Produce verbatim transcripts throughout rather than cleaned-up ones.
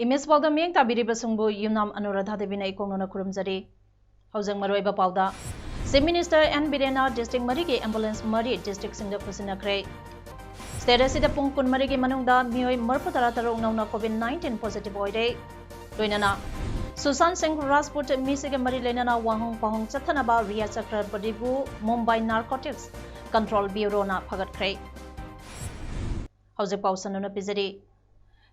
Image ꯄꯥꯎꯗ ꯃꯤꯠꯌꯦꯡ ꯇꯥꯕꯤꯔꯤꯕꯁꯤꯡꯕꯨ ꯌꯨꯝꯅꯥꯝ ꯑꯅꯨꯔꯥꯙꯥ ꯗꯦꯕꯤꯅ ꯏꯀꯣꯛꯅꯅ ꯈꯨꯔꯨꯝꯖꯔꯤ꯫ ꯍꯧꯖꯤꯛ ꯃꯔꯨꯑꯣꯏꯕ ꯄꯥꯎꯗ, Chief Minister ꯑꯦꯟ ꯕꯤꯔꯦꯟꯅ district ꯃꯔꯤꯒꯤ ambulance ꯃꯔꯤ districtꯁꯤꯡꯗ ꯈꯨꯠꯁꯤꯟꯅꯈ꯭ꯔꯦ꯫ State ꯑꯁꯤꯗ ꯄꯨꯡ ꯀꯨꯟꯃꯔꯤꯒꯤ ꯃꯅꯨꯡꯗ ꯃꯤꯑꯣꯏ ꯃꯔꯤꯐꯨ ꯇꯔꯥ ꯇꯔꯨꯛ ꯅꯧꯅ COVID nineteen positive ꯑꯣꯏꯔꯦ꯫ ꯂꯣꯏꯅꯅ ꯁꯨꯁꯥꯟ ꯁꯤꯡ ꯔꯥꯖꯄꯨꯠ ꯃꯤꯁꯤꯒ ꯃꯔꯤ ꯂꯩꯅꯅ ꯋꯥꯍꯪ ꯄꯥꯎꯍꯪ ꯆꯠꯊꯅꯕ ꯔꯤꯌꯥ ꯆꯀ꯭ꯔꯕꯔꯇꯤꯕꯨ ꯃꯨꯝꯕꯥꯏ Narcotics Control Bureauꯅ ꯐꯒꯠꯈ꯭ꯔꯦ꯫ ꯍꯧꯖꯤꯛ ꯄꯥꯎ ꯁꯟꯗꯣꯛꯅ ꯄꯤꯖꯔꯤ꯫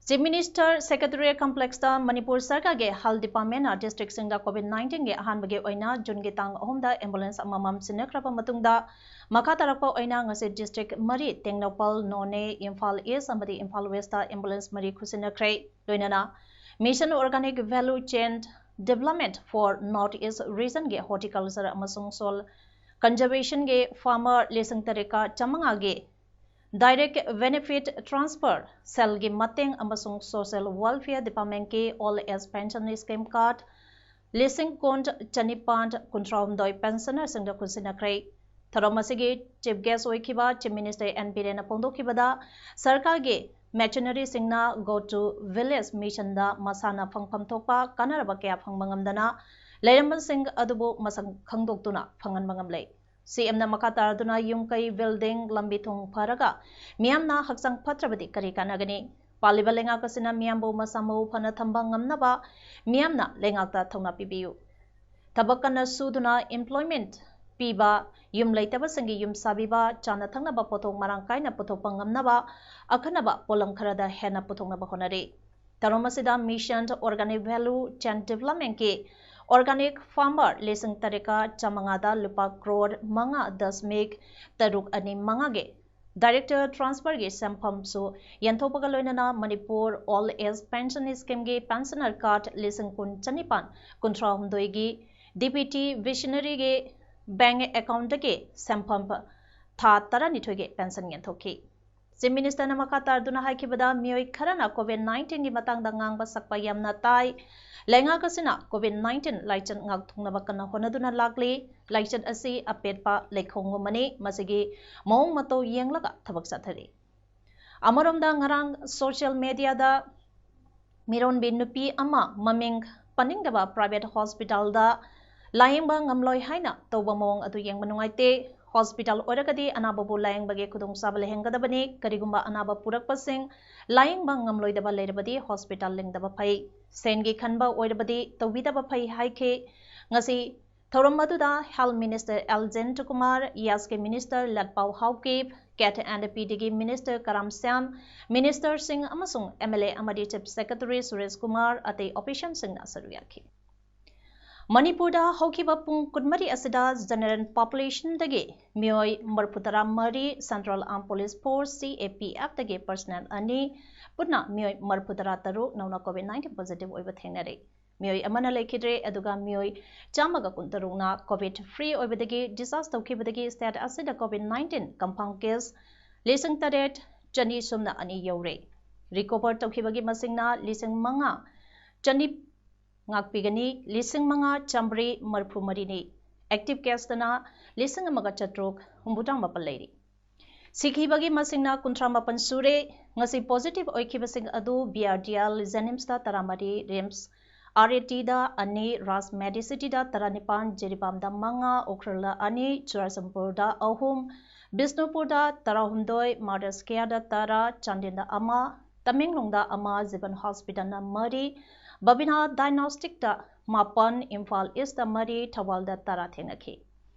Chief Minister Secretariat Complexꯇ ꯃꯅꯤꯄꯨꯔ ꯁꯔꯀꯥꯔꯒꯤ Health Departmentꯅ districtꯁꯤꯡꯗ COVID nineteenꯒꯤ ꯑꯍꯥꯟꯕꯒꯤ ꯑꯣꯏꯅ Juneꯒꯤ ꯇꯥꯡ ꯑꯍꯨꯝꯗ ambulance ꯑꯃꯃꯝ ꯁꯤꯟꯅꯈ꯭ꯔꯕ ꯃꯇꯨꯡꯗ, ꯃꯈꯥ ꯇꯥꯔꯛꯄ ꯑꯣꯏꯅ ꯉꯁꯤ district ꯃꯔꯤ, ꯇꯦꯡꯅꯧꯄꯜ, ꯅꯣꯅꯦ, ꯏꯝꯐꯥꯜ East ꯑꯃꯗꯤ ꯏꯝꯐꯥꯜ Westꯇ ambulance ꯃꯔꯤ ꯈꯨꯠꯁꯤꯟꯅꯈ꯭ꯔꯦ꯫ ꯂꯣꯏꯅꯅ Mission Organic Value Chain Development for North East Regionꯒꯤ Horticulture ꯑꯃꯁꯨꯡ Soil Conservationꯒꯤ farmer ꯂꯤꯁꯤꯡ ꯇꯔꯦꯠꯀ ꯆꯥꯃꯉꯥꯒꯤ Direct Benefit Transfer, ꯁꯦꯜꯒꯤ ꯃꯇꯦꯡ ꯑꯃꯁꯨꯡ Social Welfare Departmentꯀꯤ Old Age Pension Scheme Card ꯂꯤꯁꯤꯡ ꯀꯨꯟ ꯆꯅꯤꯄꯥꯟ ꯀꯨꯟꯊ꯭ꯔꯥꯍꯨꯝꯗꯣꯏ pensionerꯁꯤꯡꯗ ꯈꯨꯠꯁꯤꯟꯅꯈ꯭ꯔꯦ꯫ ꯊꯧꯔꯝ ꯑꯁꯤꯒꯤ chief guest ꯑꯣꯏꯈꯤꯕ Chief Minister ꯑꯦꯟ ꯕꯤꯔꯦꯟꯅ ꯐꯣꯡꯗꯣꯛꯈꯤꯕꯗ, ꯁꯔꯀꯥꯔꯒꯤ machineryꯁꯤꯡꯅ Go to Village Missionꯗ ꯃꯁꯥꯅ ꯐꯪꯐꯝ ꯊꯣꯛꯄ ꯀꯥꯟꯅꯔꯕ ꯀꯌꯥ ꯐꯪꯕ ꯉꯝꯗꯅ ꯂꯩꯔꯝꯕꯁꯤꯡ ꯑꯗꯨꯕꯨ ꯃꯁꯛ ꯈꯪꯗꯣꯛꯇꯨꯅ ꯐꯪꯍꯟꯕ ꯉꯝꯂꯦ꯫ ꯁꯤ ꯑꯦꯝꯅ ꯃꯈꯥ ꯇꯥꯔꯗꯨꯅ ꯌꯨꯝ ꯀꯩ building ꯂꯝꯕꯤ ꯊꯣꯡ ꯐꯔꯒ ꯃꯤꯌꯥꯝꯅ ꯍꯛꯆꯥꯡ ꯐꯠꯇ꯭ꯔꯕꯗꯤ ꯀꯔꯤ ꯀꯥꯟꯅꯒꯅꯤ? ꯄꯥꯜꯂꯤꯕ ꯂꯩꯉꯥꯛ ꯑꯁꯤꯅ ꯃꯤꯌꯥꯝꯕꯨ ꯃꯁꯥ ꯃꯎ ꯐꯅ ꯊꯝꯕ ꯉꯝꯅꯕ ꯃꯤꯌꯥꯝꯅ ꯂꯩꯉꯥꯛꯇ ꯊꯧꯅꯥ ꯄꯤꯕꯤꯌꯨ꯫ ꯊꯕꯛ ꯀꯟꯅ ꯁꯨꯗꯨꯅ employment ꯄꯤꯕ, ꯌꯨꯝ ꯂꯩꯇꯕꯁꯤꯡꯒꯤ ꯌꯨꯝ ꯁꯥꯕꯤꯕ, ꯆꯥꯅ ꯊꯛꯅꯕ ꯄꯣꯠꯊꯣꯛ ꯃꯔꯥꯡ ꯀꯥꯏꯅ ꯄꯨꯊꯣꯛꯄ ꯉꯝꯅꯕ ꯑꯈꯟꯅꯕ ꯄꯣꯠꯂꯝ ꯈꯔꯗ ꯍꯦꯟꯅ ꯄꯨꯊꯣꯛꯅꯕ ꯍꯣꯠꯅꯔꯤ꯫ ꯊꯧꯔꯝ ꯑꯁꯤꯗ Mission Organic Value Chain Developmentꯀꯤ organic farmer ꯂꯤꯁꯤꯡ ꯇꯔꯦꯠꯀ ꯆꯥꯃꯉꯥꯗ ꯂꯨꯄꯥ ꯀ꯭ꯔꯣꯔ ꯃꯉꯥ ꯗꯁꯃꯤꯛ ꯇꯔꯨꯛ ꯑꯅꯤ ꯃꯉꯥꯒꯤ Director transferꯒꯤ ꯁꯦꯟꯐꯝꯁꯨ ꯌꯦꯟꯊꯣꯛꯄꯒ ꯂꯣꯏꯅꯅ Manipur Old Age Pension Schemeꯒꯤ pensioner card ꯂꯤꯁꯤꯡ ꯀꯨꯟ ꯆꯅꯤꯄꯥꯟ ꯀꯨꯟꯊ꯭ꯔꯥ ꯍꯨꯝꯗꯣꯏꯒꯤ DBT Visionaryꯒꯤ bank accountꯗꯒꯤ ꯁꯦꯟꯐꯝ ꯊꯥ ꯇꯔꯥꯅꯤꯊꯣꯏꯒꯤ pension ꯌꯦꯟꯊꯣꯛꯈꯤ꯫ Chief Ministerꯅ ꯃꯈꯥ ꯇꯥꯗꯨꯅ ꯍꯥꯏꯈꯤꯕꯗ, ꯃꯤꯑꯣꯏ ꯈꯔꯅ COVID nineteenꯒꯤ ꯃꯇꯥꯡꯗ ꯉꯥꯡꯕ ꯁꯛꯄ ꯌꯥꯝꯅ ꯇꯥꯏ꯫ ꯂꯩꯉꯥꯛ ꯑꯁꯤꯅ COVID nineteen ꯂꯥꯏꯆꯠ ꯉꯥꯛꯊꯣꯛꯅꯕ ꯀꯟꯅ ꯍꯣꯠꯅꯗꯨꯅ ꯂꯥꯛꯂꯤ꯫ ꯂꯥꯏꯆꯠ ꯑꯁꯤ ꯑꯄꯦꯠꯄ ꯂꯩꯈꯣꯡꯒꯨꯝꯕꯅꯤ꯫ ꯃꯁꯤꯒꯤ ꯃꯑꯣꯡ ꯃꯇꯧ ꯌꯦꯡꯂꯒ ꯊꯕꯛ ꯆꯠꯊꯔꯤ꯫ ꯑꯃꯔꯣꯝꯗ, ꯉꯔꯥꯡ social mediaꯗ ꯃꯤꯔꯣꯟꯕꯤ ꯅꯨꯄꯤ ꯑꯃ ꯃꯃꯤꯡ ꯄꯟꯅꯤꯡꯗꯕ private hospitalꯗ ꯂꯥꯌꯦꯡꯕ ꯉꯝꯂꯣꯏ ꯍꯥꯏꯅ ꯇꯧꯕ ꯃꯑꯣꯡ ꯑꯗꯨ ꯌꯦꯡꯕ ꯅꯨꯡꯉꯥꯏꯇꯦ꯫ Hospital ꯑꯣꯏꯔꯒꯗꯤ ꯑꯅꯥꯕꯕꯨ ꯂꯥꯌꯦꯡꯕꯒꯤ ꯈꯨꯗꯣꯡꯆꯥꯕ ꯂꯩꯍꯟꯒꯗꯕꯅꯤ꯫ ꯀꯔꯤꯒꯨꯝꯕ ꯑꯅꯥꯕ ꯄꯨꯔꯛꯄꯁꯤꯡ ꯂꯥꯌꯦꯡꯕ ꯉꯝꯂꯣꯏꯗꯕ ꯂꯩꯔꯕꯗꯤ hospital ꯂꯤꯡꯗꯕ ꯐꯩ꯫ ꯁꯦꯟꯒꯤ ꯈꯟꯕ ꯑꯣꯏꯔꯕꯗꯤ ꯇꯧꯕꯤꯗꯕ ꯐꯩ ꯍꯥꯏꯈꯤ꯫ ꯉꯁꯤ ꯊꯧꯔꯝ ꯑꯗꯨꯗ Health Minister ꯑꯦꯜ ꯖꯌꯟꯇꯀꯨꯃꯥꯔ, ꯌꯥꯁꯀꯤ Minister Letpao Haokip, Cat and Pdꯒꯤ Minister ꯀꯔꯥꯝ ꯁ꯭ꯌꯥꯝ, Ministerꯁꯤꯡ ꯑꯃꯁꯨꯡ MLA ꯑꯃꯗꯤ Chief Secretary ꯁꯨꯔꯦꯁ ꯀꯨꯃꯥꯔ, ꯑꯇꯩ officialꯁꯤꯡꯅ ꯁꯔꯨꯛ ꯌꯥꯈꯤ꯫ ꯃꯅꯤꯄꯨꯔꯗ ꯍꯧꯈꯤꯕ ꯄꯨꯡ ꯀꯨꯟꯃꯔꯤ ꯑꯁꯤꯗ general populationꯗꯒꯤ ꯃꯤꯑꯣꯏ ꯃꯔꯤꯐꯨꯇꯔꯥ ꯃꯔꯤ, Central Armed Police Force, CAPFꯇꯒꯤ personnel ꯑꯅꯤ, ꯄꯨꯟꯅ ꯃꯤꯑꯣꯏ ꯃꯔꯤꯐꯨꯇꯔꯥ ꯇꯔꯨꯛ ꯅꯧꯅ COVID nineteen positive ꯑꯣꯏꯕ ꯊꯦꯡꯅꯔꯦ꯫ ꯃꯤꯑꯣꯏ ꯑꯃꯅ ꯂꯩꯈꯤꯗ꯭ꯔꯦ, ꯑꯗꯨꯒ ꯃꯤꯑꯣꯏ ꯆꯥꯝꯃꯒ ꯀꯨꯟꯇꯔꯨꯛꯅ COVID free ꯑꯣꯏꯕꯗꯒꯤ discharge ꯇꯧꯈꯤꯕꯗꯒꯤ state ꯑꯁꯤꯗ COVID nineteen confirm case ꯂꯤꯁꯤꯡ ꯇꯔꯦꯠ ꯆꯅꯤ ꯁꯨꯞꯅ ꯑꯅꯤ ꯌꯧꯔꯦ꯫ Recover ꯇꯧꯈꯤꯕꯒꯤ ꯃꯁꯤꯡꯅ ꯂꯤꯁꯤꯡ ꯃꯉꯥ ꯆꯅꯤ ꯉꯥꯛꯄꯤꯒꯅꯤ, ꯂꯤꯁꯤꯡ ꯃꯉꯥ ꯆꯥꯝꯃꯔꯤ ꯃꯔꯤꯐꯨ ꯃꯔꯤꯅꯤ꯫ Active caseꯇꯅ ꯂꯤꯁꯤꯡ ꯑꯃꯒ ꯆꯥꯇ꯭ꯔꯨꯛ ꯍꯨꯝꯐꯨꯇꯔꯥ ꯃꯥꯄꯟ ꯂꯩꯔꯤ꯫ ꯁꯤꯈꯤꯕꯒꯤ ꯃꯁꯤꯡꯅ ꯀꯨꯟꯊ꯭ꯔꯥ ꯃꯥꯄꯟ ꯁꯨꯔꯦ꯫ ꯉꯁꯤ positive ꯑꯣꯏꯈꯤꯕꯁꯤꯡ ꯑꯗꯨ BRDL JNIMSꯇ ꯇꯔꯥꯃꯔꯤ, RIMS RATꯗ ꯑꯅꯤ, Raj Medicityꯗ ꯇꯔꯥꯅꯤꯄꯥꯟ, ꯖꯤꯔꯤꯕꯥꯝꯗ ꯃꯉꯥ, ꯎꯈ꯭ꯔꯨꯜꯗ ꯑꯅꯤ, ꯆꯨꯔꯆꯥꯟꯄꯨꯔꯗ ꯑꯍꯨꯝ, ꯕꯤꯁꯅꯨꯄꯨꯔꯗ ꯇꯔꯥꯍꯨꯝꯗꯣꯏ, Mother's Careꯗ ꯇꯔꯥ, ꯆꯥꯟꯗꯦꯜꯗ ꯑꯃ, ꯇꯃꯦꯡꯂꯣꯡꯗ ꯑꯃ, Jeevan Hospitalꯅ ꯃꯔꯤ, Babina Diagnosticꯇ ꯃꯥꯄꯟ, ꯏꯝꯐꯥꯜ Eastꯇ ꯃꯔꯤ, ꯊꯧꯕꯥꯜꯗ ꯇꯔꯥ ꯊꯦꯡꯅꯈꯤ꯫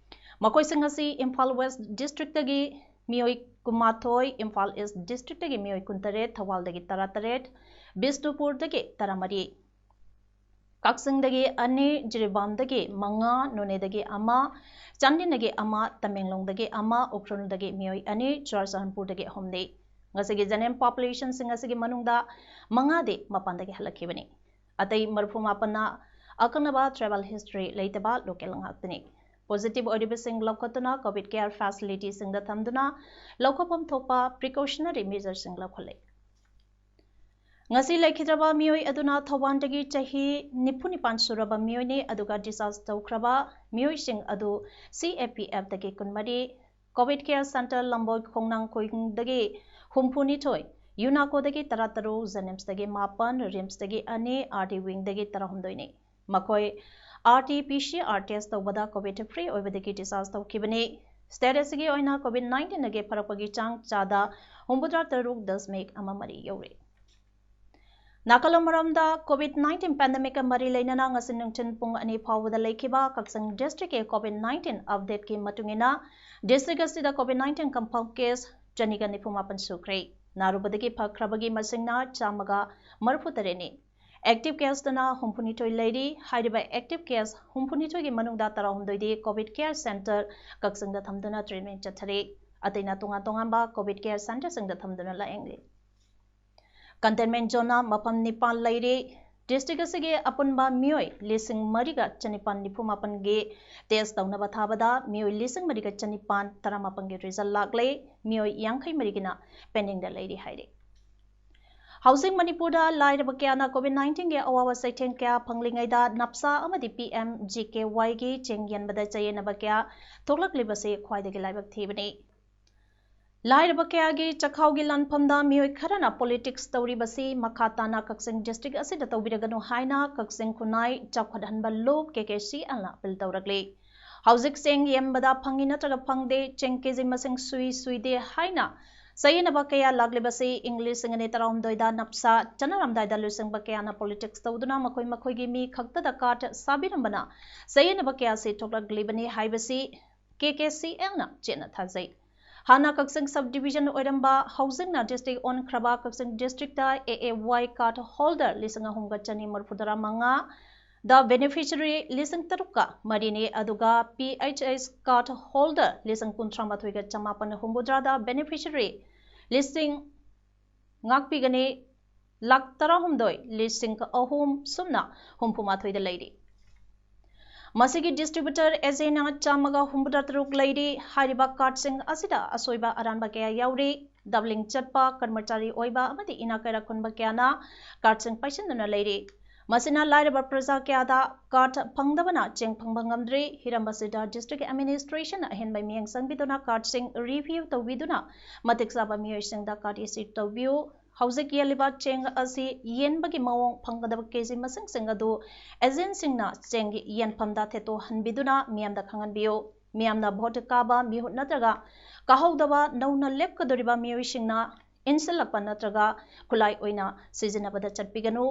ꯃꯈꯣꯏꯁꯤꯡ ꯑꯁꯤ ꯏꯝꯐꯥꯜ West Districtꯇꯒꯤ ꯃꯤꯑꯣꯏ ꯀꯨꯟꯃꯥꯊꯣꯏ, ꯏꯝꯐꯥꯜ East Districtꯇꯒꯤ ꯃꯤꯑꯣꯏ ꯀꯨꯟꯇꯔꯦꯠ, ꯊꯧꯕꯥꯜꯗꯒꯤ ꯇꯔꯥꯇꯔꯦꯠ, ꯕꯤꯁꯅꯨꯄꯨꯔꯗꯒꯤ ꯇꯔꯥꯃꯔꯤ, ꯀꯛꯆꯤꯡꯗꯒꯤ ꯑꯅꯤ, ꯖꯤꯔꯤꯕꯥꯝꯗꯒꯤ ꯃꯉꯥ, ꯅꯣꯅꯦꯗꯒꯤ ꯑꯃ, ꯆꯥꯟꯗꯦꯜꯗꯒꯤ ꯑꯃ, ꯇꯃꯦꯡꯂꯣꯡꯗꯒꯤ ꯑꯃ, ꯎꯈ꯭ꯔꯨꯜꯗꯒꯤ ꯃꯤꯑꯣꯏ ꯑꯅꯤ, ꯆꯨꯔꯥꯆꯥꯟꯄꯨꯔꯗꯒꯤ ꯑꯍꯨꯝꯅꯤ꯫ ꯉꯁꯤꯒꯤ ꯖꯦꯅꯦꯝ ꯄꯣꯄꯨꯂꯦꯁꯟꯁꯤꯡ ꯑꯁꯤꯒꯤ ꯃꯅꯨꯡꯗ ꯃꯉꯥꯗꯤ ꯃꯄꯥꯟꯗꯒꯤ ꯍꯜꯂꯛꯈꯤꯕꯅꯤ꯫ ꯑꯇꯩ ꯃꯔꯤꯐꯨ ꯃꯥꯄꯟꯅ ꯑꯀꯛꯅꯕ ꯇ꯭ꯔꯥꯏꯕꯦꯜ ꯍꯤꯁꯇ꯭ꯔꯤ ꯂꯩꯇꯕ ꯂꯣꯀꯦꯜ ꯉꯥꯛꯇꯅꯤ꯫ ꯄꯣꯖꯤꯇꯤꯚ ꯑꯣꯏꯔꯤꯕꯁꯤꯡ ꯂꯧꯈꯠꯇꯨꯅ ꯀꯣꯚꯤꯗ ꯀꯦꯌꯔ ꯐꯦꯁꯤꯂꯤꯇꯤꯁꯤꯡꯗ ꯊꯝꯗꯨꯅ ꯂꯧꯈꯠꯐꯝ ꯊꯣꯛꯄ ꯄ꯭ꯔꯤꯀꯣꯁꯅꯔꯤ ꯃꯦꯖꯔꯁꯤꯡ ꯂꯧꯈꯠꯂꯦ꯫ ꯉꯁꯤ ꯂꯩꯈꯤꯗ꯭ꯔꯕ ꯃꯤꯑꯣꯏ ꯑꯗꯨꯅ ꯊꯧꯕꯥꯜꯗꯒꯤ ꯆꯍꯤ ꯅꯤꯐꯨ ꯅꯤꯄꯥꯟ ꯁꯨꯔꯕ ꯃꯤꯑꯣꯏꯅꯤ, ꯑꯗꯨꯒ ꯗꯤꯁꯆꯥꯔꯖ ꯇꯧꯈ꯭ꯔꯕ ꯃꯤꯑꯣꯏꯁꯤꯡ ꯑꯗꯨ ꯁꯤ ꯑꯦ ꯄꯤ ꯑꯦꯐꯇꯒꯤ ꯀꯨꯟꯃꯔꯤ, ꯀꯣꯚꯤꯗ ꯀꯦꯌꯔ ꯁꯦꯟꯇꯔ ꯂꯝꯕꯣꯏ ꯈꯣꯡꯅꯥꯡ ꯀꯣꯏꯒꯨꯡꯗꯒꯤ ꯍꯨꯝꯐꯨꯅꯤꯊꯣꯏ, ꯌꯨꯅꯥꯀꯣꯗꯒꯤ ꯇꯔꯥꯇꯔꯨꯛ, ꯖꯦꯅꯤꯝꯁꯇꯒꯤ ꯃꯥꯄꯟ, ꯔꯤꯝꯁꯇꯒꯤ ꯑꯅꯤ, ꯑꯥꯔ ꯗꯤ ꯋꯤꯡꯗꯒꯤ ꯇꯔꯥꯍꯨꯝꯗꯣꯏꯅꯤ꯫ ꯃꯈꯣꯏ R T P C R test ꯇꯧꯕꯗ ꯀꯣꯚꯤꯗ ꯐ꯭ꯔꯤ ꯑꯣꯏꯕꯗꯒꯤ ꯗꯤꯁꯆꯥꯔꯖ ꯇꯧꯈꯤꯕꯅꯤ꯫ ꯁ꯭ꯇꯦꯠ ꯑꯁꯤꯒꯤ ꯑꯣꯏꯅ ꯀꯣꯚꯤꯗ ꯅꯥꯏꯟꯇꯤꯟꯗꯒꯤ ꯐꯔꯛꯄꯒꯤ ꯆꯥꯡ ꯆꯥꯗ ꯍꯨꯝꯐꯨꯇꯔꯥ ꯇꯔꯨꯛ ꯗꯁꯃꯤꯛ ꯑꯃ ꯃꯔꯤ ꯌꯧꯔꯦ꯫ ꯅꯥꯀꯜ ꯑꯃꯔꯣꯝꯗ, ꯀꯣꯚꯤꯗ ꯅꯥꯏꯟꯇꯤꯟ ꯄꯦꯟꯗꯦꯃꯤꯛꯀ ꯃꯔꯤ ꯂꯩꯅꯅ ꯉꯁꯤ ꯅꯨꯡꯊꯤꯜ ꯄꯨꯡ ꯑꯅꯤ ꯐꯥꯎꯕꯗ ꯂꯩꯈꯤꯕ ꯀꯛꯆꯤꯡ ꯗꯤꯁꯇ꯭ꯔꯤꯛꯀꯤ ꯀꯣꯚꯤꯗ ꯅꯥꯏꯟꯇꯤꯟ ꯑꯞꯗꯦꯠꯀꯤ ꯃꯇꯨꯡ ꯏꯟꯅ, ꯗꯤꯁꯇ꯭ꯔꯤꯛ ꯑꯁꯤꯗ ꯀꯣꯚꯤꯗ ꯅꯥꯏꯟꯇꯤꯟ ꯀꯟꯐꯥꯔꯝ ꯀꯦꯁ ꯆꯅꯤꯒ ꯅꯤꯐꯨ ꯃꯥꯄꯟ ꯁꯨꯈ꯭ꯔꯦ꯫ ꯅꯥꯔꯨꯕꯗꯒꯤ ꯐꯈ꯭ꯔꯕꯒꯤ ꯃꯁꯤꯡꯅ ꯆꯥꯝꯃꯒ ꯃꯔꯤꯐꯨ ꯇꯔꯦꯠꯅꯤ꯫ ꯑꯦꯛꯇꯤꯚ ꯀꯦꯁꯇꯅ ꯍꯨꯝꯐꯨꯅꯤꯊꯣꯏ ꯂꯩꯔꯤ꯫ ꯍꯥꯏꯔꯤꯕ ꯑꯦꯛꯇꯤꯚ ꯀꯦꯁ ꯍꯨꯝꯐꯨꯅꯤꯊꯣꯏꯒꯤ ꯃꯅꯨꯡꯗ ꯇꯔꯥꯍꯨꯝꯗꯣꯏꯗꯤ ꯀꯣꯚꯤꯗ ꯀꯦꯌꯔ ꯁꯦꯟꯇꯔ ꯀꯛꯆꯤꯡꯗ ꯊꯝꯗꯨꯅ ꯇ꯭ꯔꯤꯠꯃꯦꯟ ꯆꯠꯊꯔꯤ꯫ ꯑꯇꯩꯅ ꯇꯣꯉꯥꯟ ꯇꯣꯉꯥꯟꯕ ꯀꯣꯚꯤꯗ ꯀꯦꯌꯔ ꯁꯦꯟꯇꯔꯁꯤꯡꯗ ꯊꯝꯗꯨꯅ ꯂꯥꯌꯦꯡꯂꯤ꯫ ꯀꯟꯇꯦꯟꯃꯦꯟ ꯖꯣꯟꯅ ꯃꯐꯝ ꯅꯤꯄꯥꯟ ꯂꯩꯔꯤ꯫ ꯗꯤꯁꯇ꯭ꯔꯤꯛ ꯑꯁꯤꯒꯤ ꯑꯄꯨꯟꯕ ꯃꯤꯑꯣꯏ ꯂꯤꯁꯤꯡ ꯃꯔꯤꯒ ꯆꯅꯤꯄꯥꯟ ꯅꯤꯐꯨ ꯃꯥꯄꯟꯒꯤ ꯇꯦꯁ ꯇꯧꯅꯕ ꯊꯥꯕꯗ ꯃꯤꯑꯣꯏ ꯂꯤꯁꯤꯡ ꯃꯔꯤꯒ ꯆꯅꯤꯄꯥꯟ ꯇꯔꯥꯃꯥꯄꯟꯒꯤ ꯔꯤꯖꯜ ꯂꯥꯛꯂꯦ꯫ ꯃꯤꯑꯣꯏ ꯌꯥꯡꯈꯩ ꯃꯔꯤꯒꯤꯅ ꯄꯦꯟꯗꯤꯡꯗ ꯂꯩꯔꯤ ꯍꯥꯏꯔꯤ꯫ ꯍꯧꯖꯤꯛ ꯃꯅꯤꯄꯨꯔꯗ ꯂꯥꯏꯔꯕ ꯀꯌꯥꯅ ꯀꯣꯚꯤꯗ ꯅꯥꯏꯟꯇꯤꯟꯒꯤ ꯑꯋꯥꯕ ꯆꯩꯊꯦꯡ ꯀꯌꯥ ꯐꯪꯂꯤꯉꯩꯗ ꯅꯞꯁꯥ ꯑꯃꯗꯤ ꯄꯤ ꯑꯦꯝ ꯖꯤ ꯀꯦ ꯋꯥꯏꯒꯤ ꯆꯦꯡ ꯌꯦꯟꯕꯗ ꯆꯌꯦꯠꯅꯕ ꯀꯌꯥ ꯊꯣꯛꯂꯛꯂꯤꯕꯁꯤ ꯈ꯭ꯋꯥꯏꯗꯒꯤ ꯂꯥꯏꯕꯛ ꯊꯤꯕꯅꯤ꯫ ꯂꯥꯏꯔꯕ ꯀꯌꯥꯒꯤ ꯆꯈꯥꯎꯒꯤ ꯂꯥꯟꯐꯝꯗ ꯃꯤꯑꯣꯏ ꯈꯔꯅ ꯄꯣꯂꯤꯇꯤꯛꯁ ꯇꯧꯔꯤꯕꯁꯤ ꯃꯈꯥ ꯇꯥꯅ ꯀꯛꯆꯤꯡ ꯗꯤꯁꯇ꯭ꯔꯤꯛ ꯑꯁꯤꯗ ꯇꯧꯕꯤꯔꯒꯅꯨ ꯍꯥꯏꯅ ꯀꯛꯆꯤꯡ ꯈꯨꯟꯅꯥꯏ ꯆꯥꯎꯈꯠꯍꯟꯕ ꯂꯨꯞ ꯀꯦ ꯀꯦ ꯁꯤ ꯑꯦꯜꯅ ꯑꯄꯤꯜ ꯇꯧꯔꯛꯂꯤ꯫ ꯍꯧꯖꯤꯛ ꯆꯦꯡ ꯌꯦꯟꯕꯗ ꯐꯪꯉꯤ ꯅꯠꯇ꯭ꯔꯒ ꯐꯪꯗꯦ, ꯆꯦꯡ ꯀꯦꯖꯤ ꯃꯁꯤꯡ ꯁꯨꯏ ꯁꯨꯏꯗꯦ ꯍꯥꯏꯅ ꯆꯌꯦꯠꯅꯕ ꯀꯌꯥ ꯂꯥꯛꯂꯤꯕꯁꯤ ꯏꯪ ꯂꯤꯁꯤꯡ ꯑꯅꯤ ꯇꯔꯥꯍꯨꯝꯗꯣꯏꯗ ꯅꯞꯁꯥ ꯆꯠꯅꯔꯝꯗꯥꯏꯗ ꯂꯨꯆꯤꯡꯕ ꯀꯌꯥꯅ ꯄꯣꯂꯤꯇꯤꯛꯁ ꯇꯧꯗꯨꯅ ꯃꯈꯣꯏ ꯃꯈꯣꯏꯒꯤ ꯃꯤ ꯈꯛꯇꯗ ꯀꯥꯔꯗ ꯁꯥꯕꯤꯔꯝꯕꯅ ꯆꯌꯦꯠꯅꯕ ꯀꯌꯥꯁꯤ ꯊꯣꯛꯂꯛꯂꯤꯕꯅꯤ ꯍꯥꯏꯕꯁꯤ ꯀꯦ ꯀꯦ ꯁꯤ ꯑꯦꯜꯅ ꯆꯦꯠꯅ ꯊꯥꯖꯩ꯫ ꯍꯥꯟꯅ ꯀꯛꯆꯤꯡ ꯁꯕ ꯗꯤꯕꯤꯖꯟ ꯑꯣꯏꯔꯝꯕ, ꯍꯧꯖꯤꯛꯅ ꯗꯤꯁꯇ꯭ꯔꯤꯛ ꯑꯣꯟꯈ꯭ꯔꯕ ꯀꯛꯆꯤꯡ ꯗꯤꯁꯇ꯭ꯔꯤꯛꯇ ꯑꯦ ꯑꯦ ꯋꯥꯏ ꯀꯥꯔꯗ ꯍꯣꯜꯗꯔ ꯂꯤꯁꯤꯡ ꯑꯍꯨꯝꯒ ꯆꯅꯤ ꯃꯔꯤꯐꯨ ꯇꯔꯥ ꯃꯉꯥ, ꯗ ꯕꯦꯅꯤꯐꯤꯁꯔꯤ ꯂꯤꯁꯤꯡ ꯇꯔꯨꯛꯀ ꯃꯔꯤꯅꯤ, ꯑꯗꯨꯒ ꯄꯤ ꯑꯩꯆ ꯑꯦꯁ ꯀꯥꯔꯗ ꯍꯣꯜꯗꯔ ꯂꯤꯁꯤꯡ ꯀꯨꯟꯊ꯭ꯔꯥ ꯃꯥꯊꯣꯏꯒ ꯆꯃꯥꯄꯟ ꯍꯨꯝꯐꯨꯇꯔꯥꯗ ꯕꯦꯅꯤꯐꯤꯁꯔꯤ ꯂꯤꯁꯤꯡ ꯉꯥꯛꯄꯤꯒꯅꯤ, ꯂꯥꯈ ꯇꯔꯥꯍꯨꯝꯗꯣꯏ ꯂꯤꯁꯤꯡ ꯑꯍꯨꯝ ꯁꯨꯞꯅ ꯍꯨꯝꯐꯨ ꯃꯥꯊꯣꯏꯗ ꯂꯩꯔꯤ꯫ ꯃꯁꯤꯒꯤ ꯗꯤꯁꯇ꯭ꯔꯤꯕ꯭ꯌꯨꯇꯔ ꯑꯦꯖꯦꯟꯅ ꯆꯥꯝꯃꯒ ꯍꯨꯝꯐꯨꯇꯔꯥ ꯇꯔꯨꯛ ꯂꯩꯔꯤ꯫ ꯍꯥꯏꯔꯤꯕ ꯀꯥꯔꯗꯁꯤꯡ ꯑꯁꯤꯗ ꯑꯁꯣꯏꯕ ꯑꯔꯥꯟꯕ ꯀꯌꯥ ꯌꯥꯎꯔꯤ꯫ ꯗꯕ꯭ꯂꯤꯡ ꯆꯠꯄ, ꯀꯔꯃꯆꯥꯔꯤ ꯑꯣꯏꯕ ꯑꯃꯗꯤ ꯏꯅꯥꯛ ꯀꯩꯔꯥꯛ ꯈꯨꯟꯕ ꯀꯌꯥꯅ ꯀꯥꯔꯗꯁꯤꯡ ꯄꯥꯏꯁꯤꯟꯗꯨꯅ ꯂꯩꯔꯤ꯫ ꯃꯁꯤꯅ ꯂꯥꯏꯔꯕ ꯄ꯭ꯔꯖꯥ ꯀꯌꯥꯗ ꯀꯥꯔꯗ ꯐꯪꯗꯕꯅ ꯆꯦꯡ ꯐꯪꯕ ꯉꯝꯗ꯭ꯔꯤ꯫ ꯍꯤꯔꯝ ꯑꯁꯤꯗ ꯗꯤꯁꯇ꯭ꯔꯤꯛ ꯑꯦꯗꯃꯤꯅꯤꯁꯇ꯭ꯔꯦꯁꯟꯅ ꯑꯍꯦꯟꯕ ꯃꯤꯠꯌꯦꯡ ꯆꯪꯕꯤꯗꯨꯅ ꯀꯥꯔꯗꯁꯤꯡ ꯔꯤꯚ꯭ꯌꯨ ꯇꯧꯕꯤꯗꯨꯅ ꯃꯇꯤꯛ ꯆꯥꯕ ꯃꯤꯑꯣꯏꯁꯤꯡꯗ ꯀꯥꯔꯗ ꯏꯁꯨ ꯇꯧꯕꯤꯌꯨ꯫ ꯍꯧꯖꯤꯛ ꯌꯦꯜꯂꯤꯕ ꯆꯦꯡ ꯑꯁꯤ ꯌꯦꯟꯕꯒꯤ ꯃꯑꯣꯡ, ꯐꯪꯒꯗꯕ ꯀꯦꯖꯤ ꯃꯁꯤꯡꯁꯤꯡ ꯑꯗꯨ ꯑꯦꯖꯦꯟꯁꯤꯡꯅ ꯆꯦꯡꯒꯤ ꯌꯦꯟꯐꯝꯗ ꯊꯦꯠꯇꯣꯛꯍꯟꯕꯤꯗꯨꯅ ꯃꯤꯌꯥꯝꯗ ꯈꯪꯍꯟꯕꯤꯌꯨ꯫ ꯃꯤꯌꯥꯝꯅ ꯚꯣꯠ ꯀꯥꯕ ꯃꯤꯍꯨꯠ ꯅꯠꯇ꯭ꯔꯒ ꯀꯥꯍꯧꯗꯕ ꯅꯧꯅ ꯂꯦꯞꯀꯗꯧꯔꯤꯕ ꯃꯤꯑꯣꯏꯁꯤꯡꯅ ꯏꯟꯁꯤꯜꯂꯛꯄ ꯅꯠꯇ꯭ꯔꯒ ꯈꯨꯠꯂꯥꯏ ꯑꯣꯏꯅ ꯁꯤꯖꯤꯟꯅꯕꯗ ꯆꯠꯄꯤꯒꯅꯨ꯫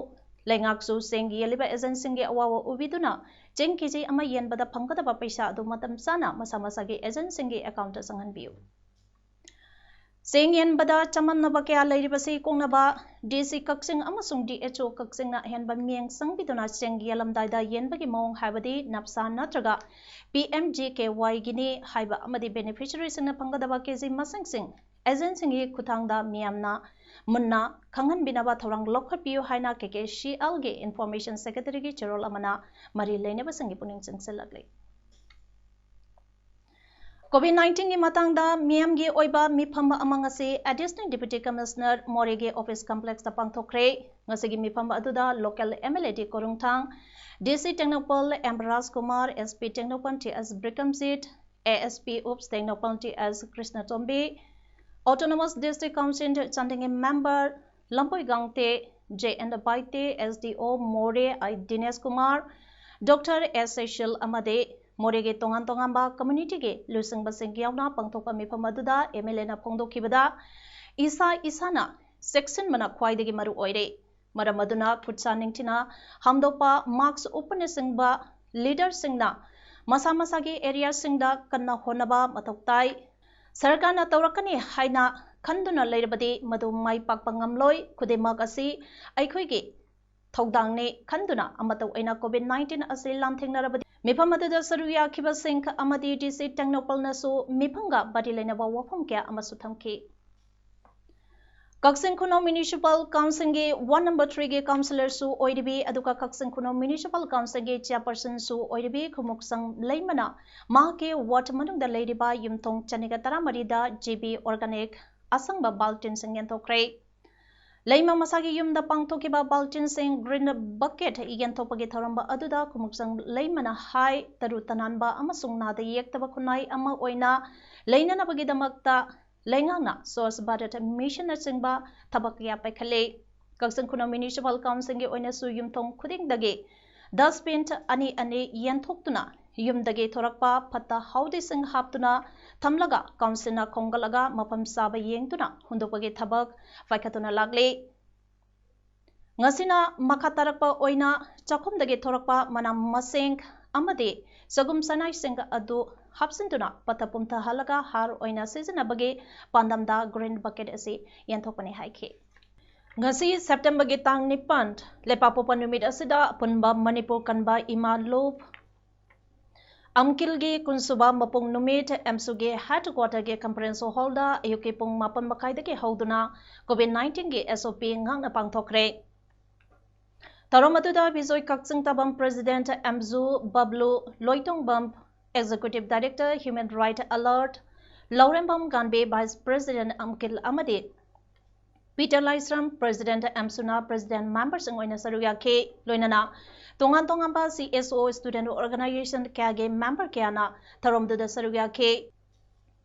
ꯂꯩꯉꯥꯛꯁꯨ ꯆꯦꯡ ꯌꯦꯜꯂꯤꯕ ꯑꯦꯖꯦꯟꯁꯤꯡꯒꯤ ꯑꯋꯥꯕ ꯎꯕꯤꯗꯨꯅ ꯆꯦꯡ ꯀꯦꯖꯤ ꯑꯃ ꯌꯦꯟꯕꯗ ꯐꯪꯒꯗꯕ ꯄꯩꯁꯥ ꯑꯗꯨ ꯃꯇꯝ ꯆꯥꯅ ꯃꯁꯥ ꯃꯁꯥꯒꯤ ꯑꯦꯖꯦꯟꯁꯤꯡꯒꯤ ꯑꯦꯀꯥꯎꯟꯇ ꯆꯪꯍꯟꯕꯤꯌꯨ꯫ ꯆꯦꯡ ꯌꯦꯟꯕꯗ ꯆꯃꯝꯅꯕ ꯀꯌꯥ ꯂꯩꯔꯤꯕꯁꯤ ꯀꯣꯛꯅꯕ ꯗꯤ ꯁꯤ ꯀꯛꯆꯤꯡ ꯑꯃꯁꯨꯡ ꯗꯤ ꯑꯩꯆ ꯑꯣ ꯀꯛꯆꯤꯡꯅ ꯑꯍꯦꯟꯕ ꯃꯤꯠꯌꯦꯡ ꯆꯪꯕꯤꯗꯨꯅ ꯆꯦꯡ ꯌꯦꯜꯂꯝꯗꯥꯏꯗ ꯌꯦꯟꯕꯒꯤ ꯃꯑꯣꯡ, ꯍꯥꯏꯕꯗꯤ ꯅꯞꯁꯥ ꯅꯠꯇ꯭ꯔꯒ ꯄꯤ ꯑꯦꯝ ꯖꯤ ꯀꯦ ꯋꯥꯏꯒꯤꯅꯤ ꯍꯥꯏꯕ ꯑꯃꯗꯤ ꯕꯦꯅꯤꯐꯤꯁꯔꯤꯁꯤꯡꯅ ꯐꯪꯒꯗꯕ ꯀꯦꯖꯤ ꯃꯁꯤꯡꯁꯤꯡ ꯑꯦꯖꯦꯟꯁꯤꯡꯒꯤ ꯈꯨꯠꯊꯥꯡꯗ ꯃꯤꯌꯥꯝꯅ ꯃꯨꯟꯅ ꯈꯪꯍꯟꯕꯤꯅꯕ ꯊꯧꯔꯥꯡ ꯂꯧꯈꯠꯄꯤꯌꯨ ꯍꯥꯏꯅ ꯀꯦ ꯀꯦ ꯁꯤ ꯑꯦꯜꯒꯤ ꯏꯟꯐꯣꯔꯃꯦꯁꯟ ꯁꯦꯀ꯭ꯔꯦꯇꯔꯤꯒꯤ ꯆꯦꯔꯣꯜ ꯑꯃꯅ ꯃꯔꯤ ꯂꯩꯅꯕꯁꯤꯡꯒꯤ ꯄꯨꯛꯅꯤꯡ ꯆꯤꯡꯁꯤꯜꯂꯛꯂꯤ꯫ ꯀꯣꯚꯤꯗ ꯅꯥꯏꯟꯇꯤꯟꯒꯤ ꯃꯇꯥꯡꯗ ꯃꯤꯌꯥꯝꯒꯤ ꯑꯣꯏꯕ ꯃꯤꯐꯝ ꯑꯃ ꯉꯁꯤ ꯑꯦꯗꯤꯁꯅꯦꯜ ꯗꯤꯄ꯭ꯌꯨꯇꯤ ꯀꯃꯤꯁꯅꯔ ꯃꯣꯔꯦꯒꯤ ꯑꯣꯐꯤꯁ ꯀꯝꯄ꯭ꯂꯦꯛꯁꯇ ꯄꯥꯡꯊꯣꯛꯈ꯭ꯔꯦ꯫ ꯉꯁꯤꯒꯤ ꯃꯤꯐꯝ ꯑꯗꯨꯗ local M L A D Korungthang, D C Tengnoupal M Rajkumar, S P Tengnoupal T S Brikamjit, A S P ops Tengnoupal T S Krishnatombi, autonomous district council ꯆꯥꯟꯗꯤꯡꯒꯤ member Lamboi Gangte, J N Baite, S D O Moreh ꯑꯥꯏ ꯗꯤꯅꯦꯁ Kumar, doctor ꯑꯦꯁ ꯁꯦꯁꯤꯜ ꯑꯃꯗꯤ ꯃꯣꯔꯦꯒꯤ ꯇꯣꯉꯥꯟ ꯇꯣꯉꯥꯟꯕ ꯀꯝꯃ꯭ꯌꯨꯅꯤꯇꯤꯒꯤ ꯂꯨꯆꯤꯡꯕꯁꯤꯡ ꯌꯥꯎꯅ ꯄꯥꯡꯊꯣꯛꯄ ꯃꯤꯐꯝ ꯑꯗꯨꯗ ꯑꯦꯝ ꯑꯦꯜ ꯑꯦꯅ ꯐꯣꯡꯗꯣꯛꯈꯤꯕꯗ, ꯏꯁꯥ ꯏꯁꯥꯅ ꯆꯦꯛꯁꯤꯟꯕꯅ ꯈ꯭ꯋꯥꯏꯗꯒꯤ ꯃꯔꯨ ꯑꯣꯏꯔꯦ꯫ ꯃꯔꯝ ꯑꯗꯨꯅ ꯈꯨꯠꯁꯥ ꯅꯤꯡꯊꯤꯅ ꯍꯥꯝꯗꯣꯛꯄ, ꯃꯥꯛꯁ ꯎꯞꯄꯅꯆꯤꯡꯕ ꯂꯤꯗꯔꯁꯤꯡꯅ ꯃꯁꯥ ꯃꯁꯥꯒꯤ ꯑꯦꯔꯤꯌꯥꯁꯤꯡꯗ ꯀꯟꯅ ꯍꯣꯠꯅꯕ ꯃꯊꯧ ꯇꯥꯏ꯫ ꯁꯔꯀꯥꯔꯅ ꯇꯧꯔꯛꯀꯅꯤ ꯍꯥꯏꯅ ꯈꯟꯗꯨꯅ ꯂꯩꯔꯕꯗꯤ ꯃꯗꯨ ꯃꯥꯏ ꯄꯥꯛꯄ ꯉꯝꯂꯣꯏ꯫ ꯈꯨꯗꯤꯡꯃꯛ ꯑꯁꯤ ꯑꯩꯈꯣꯏꯒꯤ ꯊꯧꯗꯥꯡꯅꯤ ꯈꯟꯗꯨꯅ ꯑꯃꯠꯇ ꯑꯣꯏꯅ COVID nineteen ꯑꯁꯤ ꯂꯥꯟꯊꯦꯡꯅꯔꯕꯗꯤ ꯃꯤꯐꯝ ꯑꯗꯨꯗ ꯁꯔꯨꯛ ꯌꯥꯈꯤꯕꯁꯤꯡ ꯑꯃꯗꯤ DC ꯇꯦꯡꯅꯧꯄꯜꯅꯁꯨ ꯃꯤꯐꯝꯒ ꯕꯥꯇꯤ ꯂꯩꯅꯕ ꯋꯥꯐꯝ ꯀꯌꯥ ꯑꯃꯁꯨ ꯊꯝꯈꯤ꯫ ꯀꯛꯆꯤꯡ ꯈꯨꯅꯧ Municipal Councilꯒꯤ Ward number threeꯒꯤ councillorꯁꯨ ꯑꯣꯏꯔꯤꯕꯤ, ꯑꯗꯨꯒ ꯀꯛꯆꯤꯡ ꯈꯨꯅꯧ Municipal Councilꯒꯤ chairpersonꯁꯨ ꯑꯣꯏꯔꯤꯕꯤ ꯈꯨꯃꯨꯛꯁꯪ ꯂꯩꯃꯅ ꯃꯍꯥꯛꯀꯤ ward ꯃꯅꯨꯡꯗ ꯂꯩꯔꯤꯕ ꯌꯨꯝꯊꯣꯡ ꯆꯅꯤꯒ ꯇꯔꯥꯃꯔꯤꯗ GB organic ꯑꯁꯪꯕ ꯕꯥꯜꯇꯤꯟꯁꯤꯡ ꯌꯦꯟꯊꯣꯛꯈ꯭ꯔꯦ꯫ ꯂꯩꯃ ꯃꯁꯥꯒꯤ ꯌꯨꯝꯗ ꯄꯥꯡꯊꯣꯛꯈꯤꯕ ꯕꯥꯜꯇꯤꯟꯁꯤꯡ green bucket ꯌꯦꯟꯊꯣꯛꯄꯒꯤ ꯊꯧꯔꯝ ꯑꯗꯨꯗ ꯈꯨꯃꯨꯛꯁꯪ ꯂꯩꯃꯅ ꯍꯥꯏ, ꯇꯔꯨ ꯇꯅꯥꯟꯕ ꯑꯃꯁꯨꯡ ꯅꯥꯗ ꯌꯦꯛꯇꯕ ꯈꯨꯟꯅꯥꯏ ꯑꯃ ꯑꯣꯏꯅ ꯂꯩꯅꯅꯕꯒꯤꯗꯃꯛꯇ ꯂꯩꯉꯥꯛꯅ Swachh Bharat Missionꯅꯆꯤꯡꯕ ꯊꯕꯛ ꯀꯌꯥ ꯄꯥꯏꯈꯠꯂꯤ꯫ ꯀꯛꯆꯤꯡ ꯈꯨꯅꯧ Municipal Councilꯒꯤ ꯑꯣꯏꯅꯁꯨ ꯌꯨꯝꯊꯣꯡ ꯈꯨꯗꯤꯡꯗꯒꯤ dustbin ꯑꯅꯤ ꯑꯅꯤ ꯌꯦꯟꯊꯣꯛꯇꯨꯅ ꯌꯨꯝꯗꯒꯤ ꯊꯣꯔꯛꯄ ꯐꯠꯇ ꯍꯥꯎꯗꯤꯁꯤꯡ ꯍꯥꯞꯇꯨꯅ ꯊꯝꯂꯒ councilꯅ ꯈꯣꯝꯒꯠꯂꯒ ꯃꯐꯝ ꯆꯥꯕ ꯌꯦꯡꯗꯨꯅ ꯍꯨꯟꯗꯣꯛꯄꯒꯤ ꯊꯕꯛ ꯄꯥꯏꯈꯠꯇꯨꯅ ꯂꯥꯛꯂꯤ꯫ ꯉꯁꯤꯅ ꯃꯈꯥ ꯇꯥꯔꯛꯄ ꯑꯣꯏꯅ ꯆꯥꯛꯈꯨꯝꯗꯒꯤ ꯊꯣꯔꯛꯄ ꯃꯅꯥ ꯃꯁꯤꯡ ꯑꯃꯗꯤ ꯆꯒꯨꯝ ꯆꯅꯥꯏꯁꯤꯡ ꯑꯗꯨ ꯍꯥꯞꯆꯤꯟꯗꯨꯅ ꯄꯠꯊ ꯄꯨꯝꯊꯍꯜꯂꯒ ꯍꯥꯔ ꯑꯣꯏꯅ ꯁꯤꯖꯤꯟꯅꯕꯒꯤ ꯄꯥꯟꯗꯝꯗ green bucket ꯑꯁꯤ ꯌꯦꯟꯊꯣꯛꯄꯅꯤ ꯍꯥꯏꯈꯤ꯫ ꯉꯁꯤ Septemberꯒꯤ ꯇꯥꯡ ꯅꯤꯄꯥꯟ, ꯂꯩꯄꯥꯛꯄꯣꯛꯄ ꯅꯨꯃꯤꯠ ꯑꯁꯤꯗ ꯑꯄꯨꯟꯕ ꯃꯅꯤꯄꯨꯔ ꯀꯟꯕ ꯏꯃꯥ ꯂꯨꯞ ꯑꯝꯀꯤꯜꯒꯤ ꯀꯨꯟꯁꯨꯕ ꯃꯄꯣꯛ ꯅꯨꯃꯤꯠ ꯑꯦꯝꯁꯨꯒꯤ headquarterꯒꯤ conference hallꯗ ꯑꯌꯨꯛꯀꯤ ꯄꯨꯡ ꯃꯥꯄꯟ ꯃꯈꯥꯏꯗꯒꯤ ꯍꯧꯗꯨꯅ COVID nineteen ꯒꯤ SOP ꯉꯥꯛꯅ ꯄꯥꯡꯊꯣꯛꯈ꯭ꯔꯦ꯫ ꯊꯧꯔꯝ ꯑꯗꯨꯗ ꯕꯤꯖꯣꯏ ꯀꯛꯆꯤꯡ ꯇꯥꯕꯝ president ꯑꯦꯝꯖꯨ, ꯕꯕ꯭ꯂꯨ ꯂꯣꯏꯇꯣꯡꯕꯝ executive director human right alert, ꯂꯧꯔꯦꯝꯕꯝ ꯒꯥꯟꯕꯤ vice president ꯑꯝꯀꯤꯜ ꯑꯃꯗꯤ ꯄꯤꯇꯔ ꯂꯥꯏꯁ꯭ꯔꯝ, president ꯑꯦꯝꯁꯨꯅ president memberꯁꯤꯡ ꯑꯣꯏꯅ ꯁꯔꯨꯛ ꯌꯥꯈꯤ꯫ ꯂꯣꯏꯅꯅ ꯇꯣꯉꯥꯟ ꯇꯣꯉꯥꯟꯕ CSO student organization ꯀꯌꯥꯒꯤ member ꯀꯌꯥꯅ ꯊꯧꯔꯝꯗꯨꯗ ꯁꯔꯨꯛ ꯌꯥꯈꯤ꯫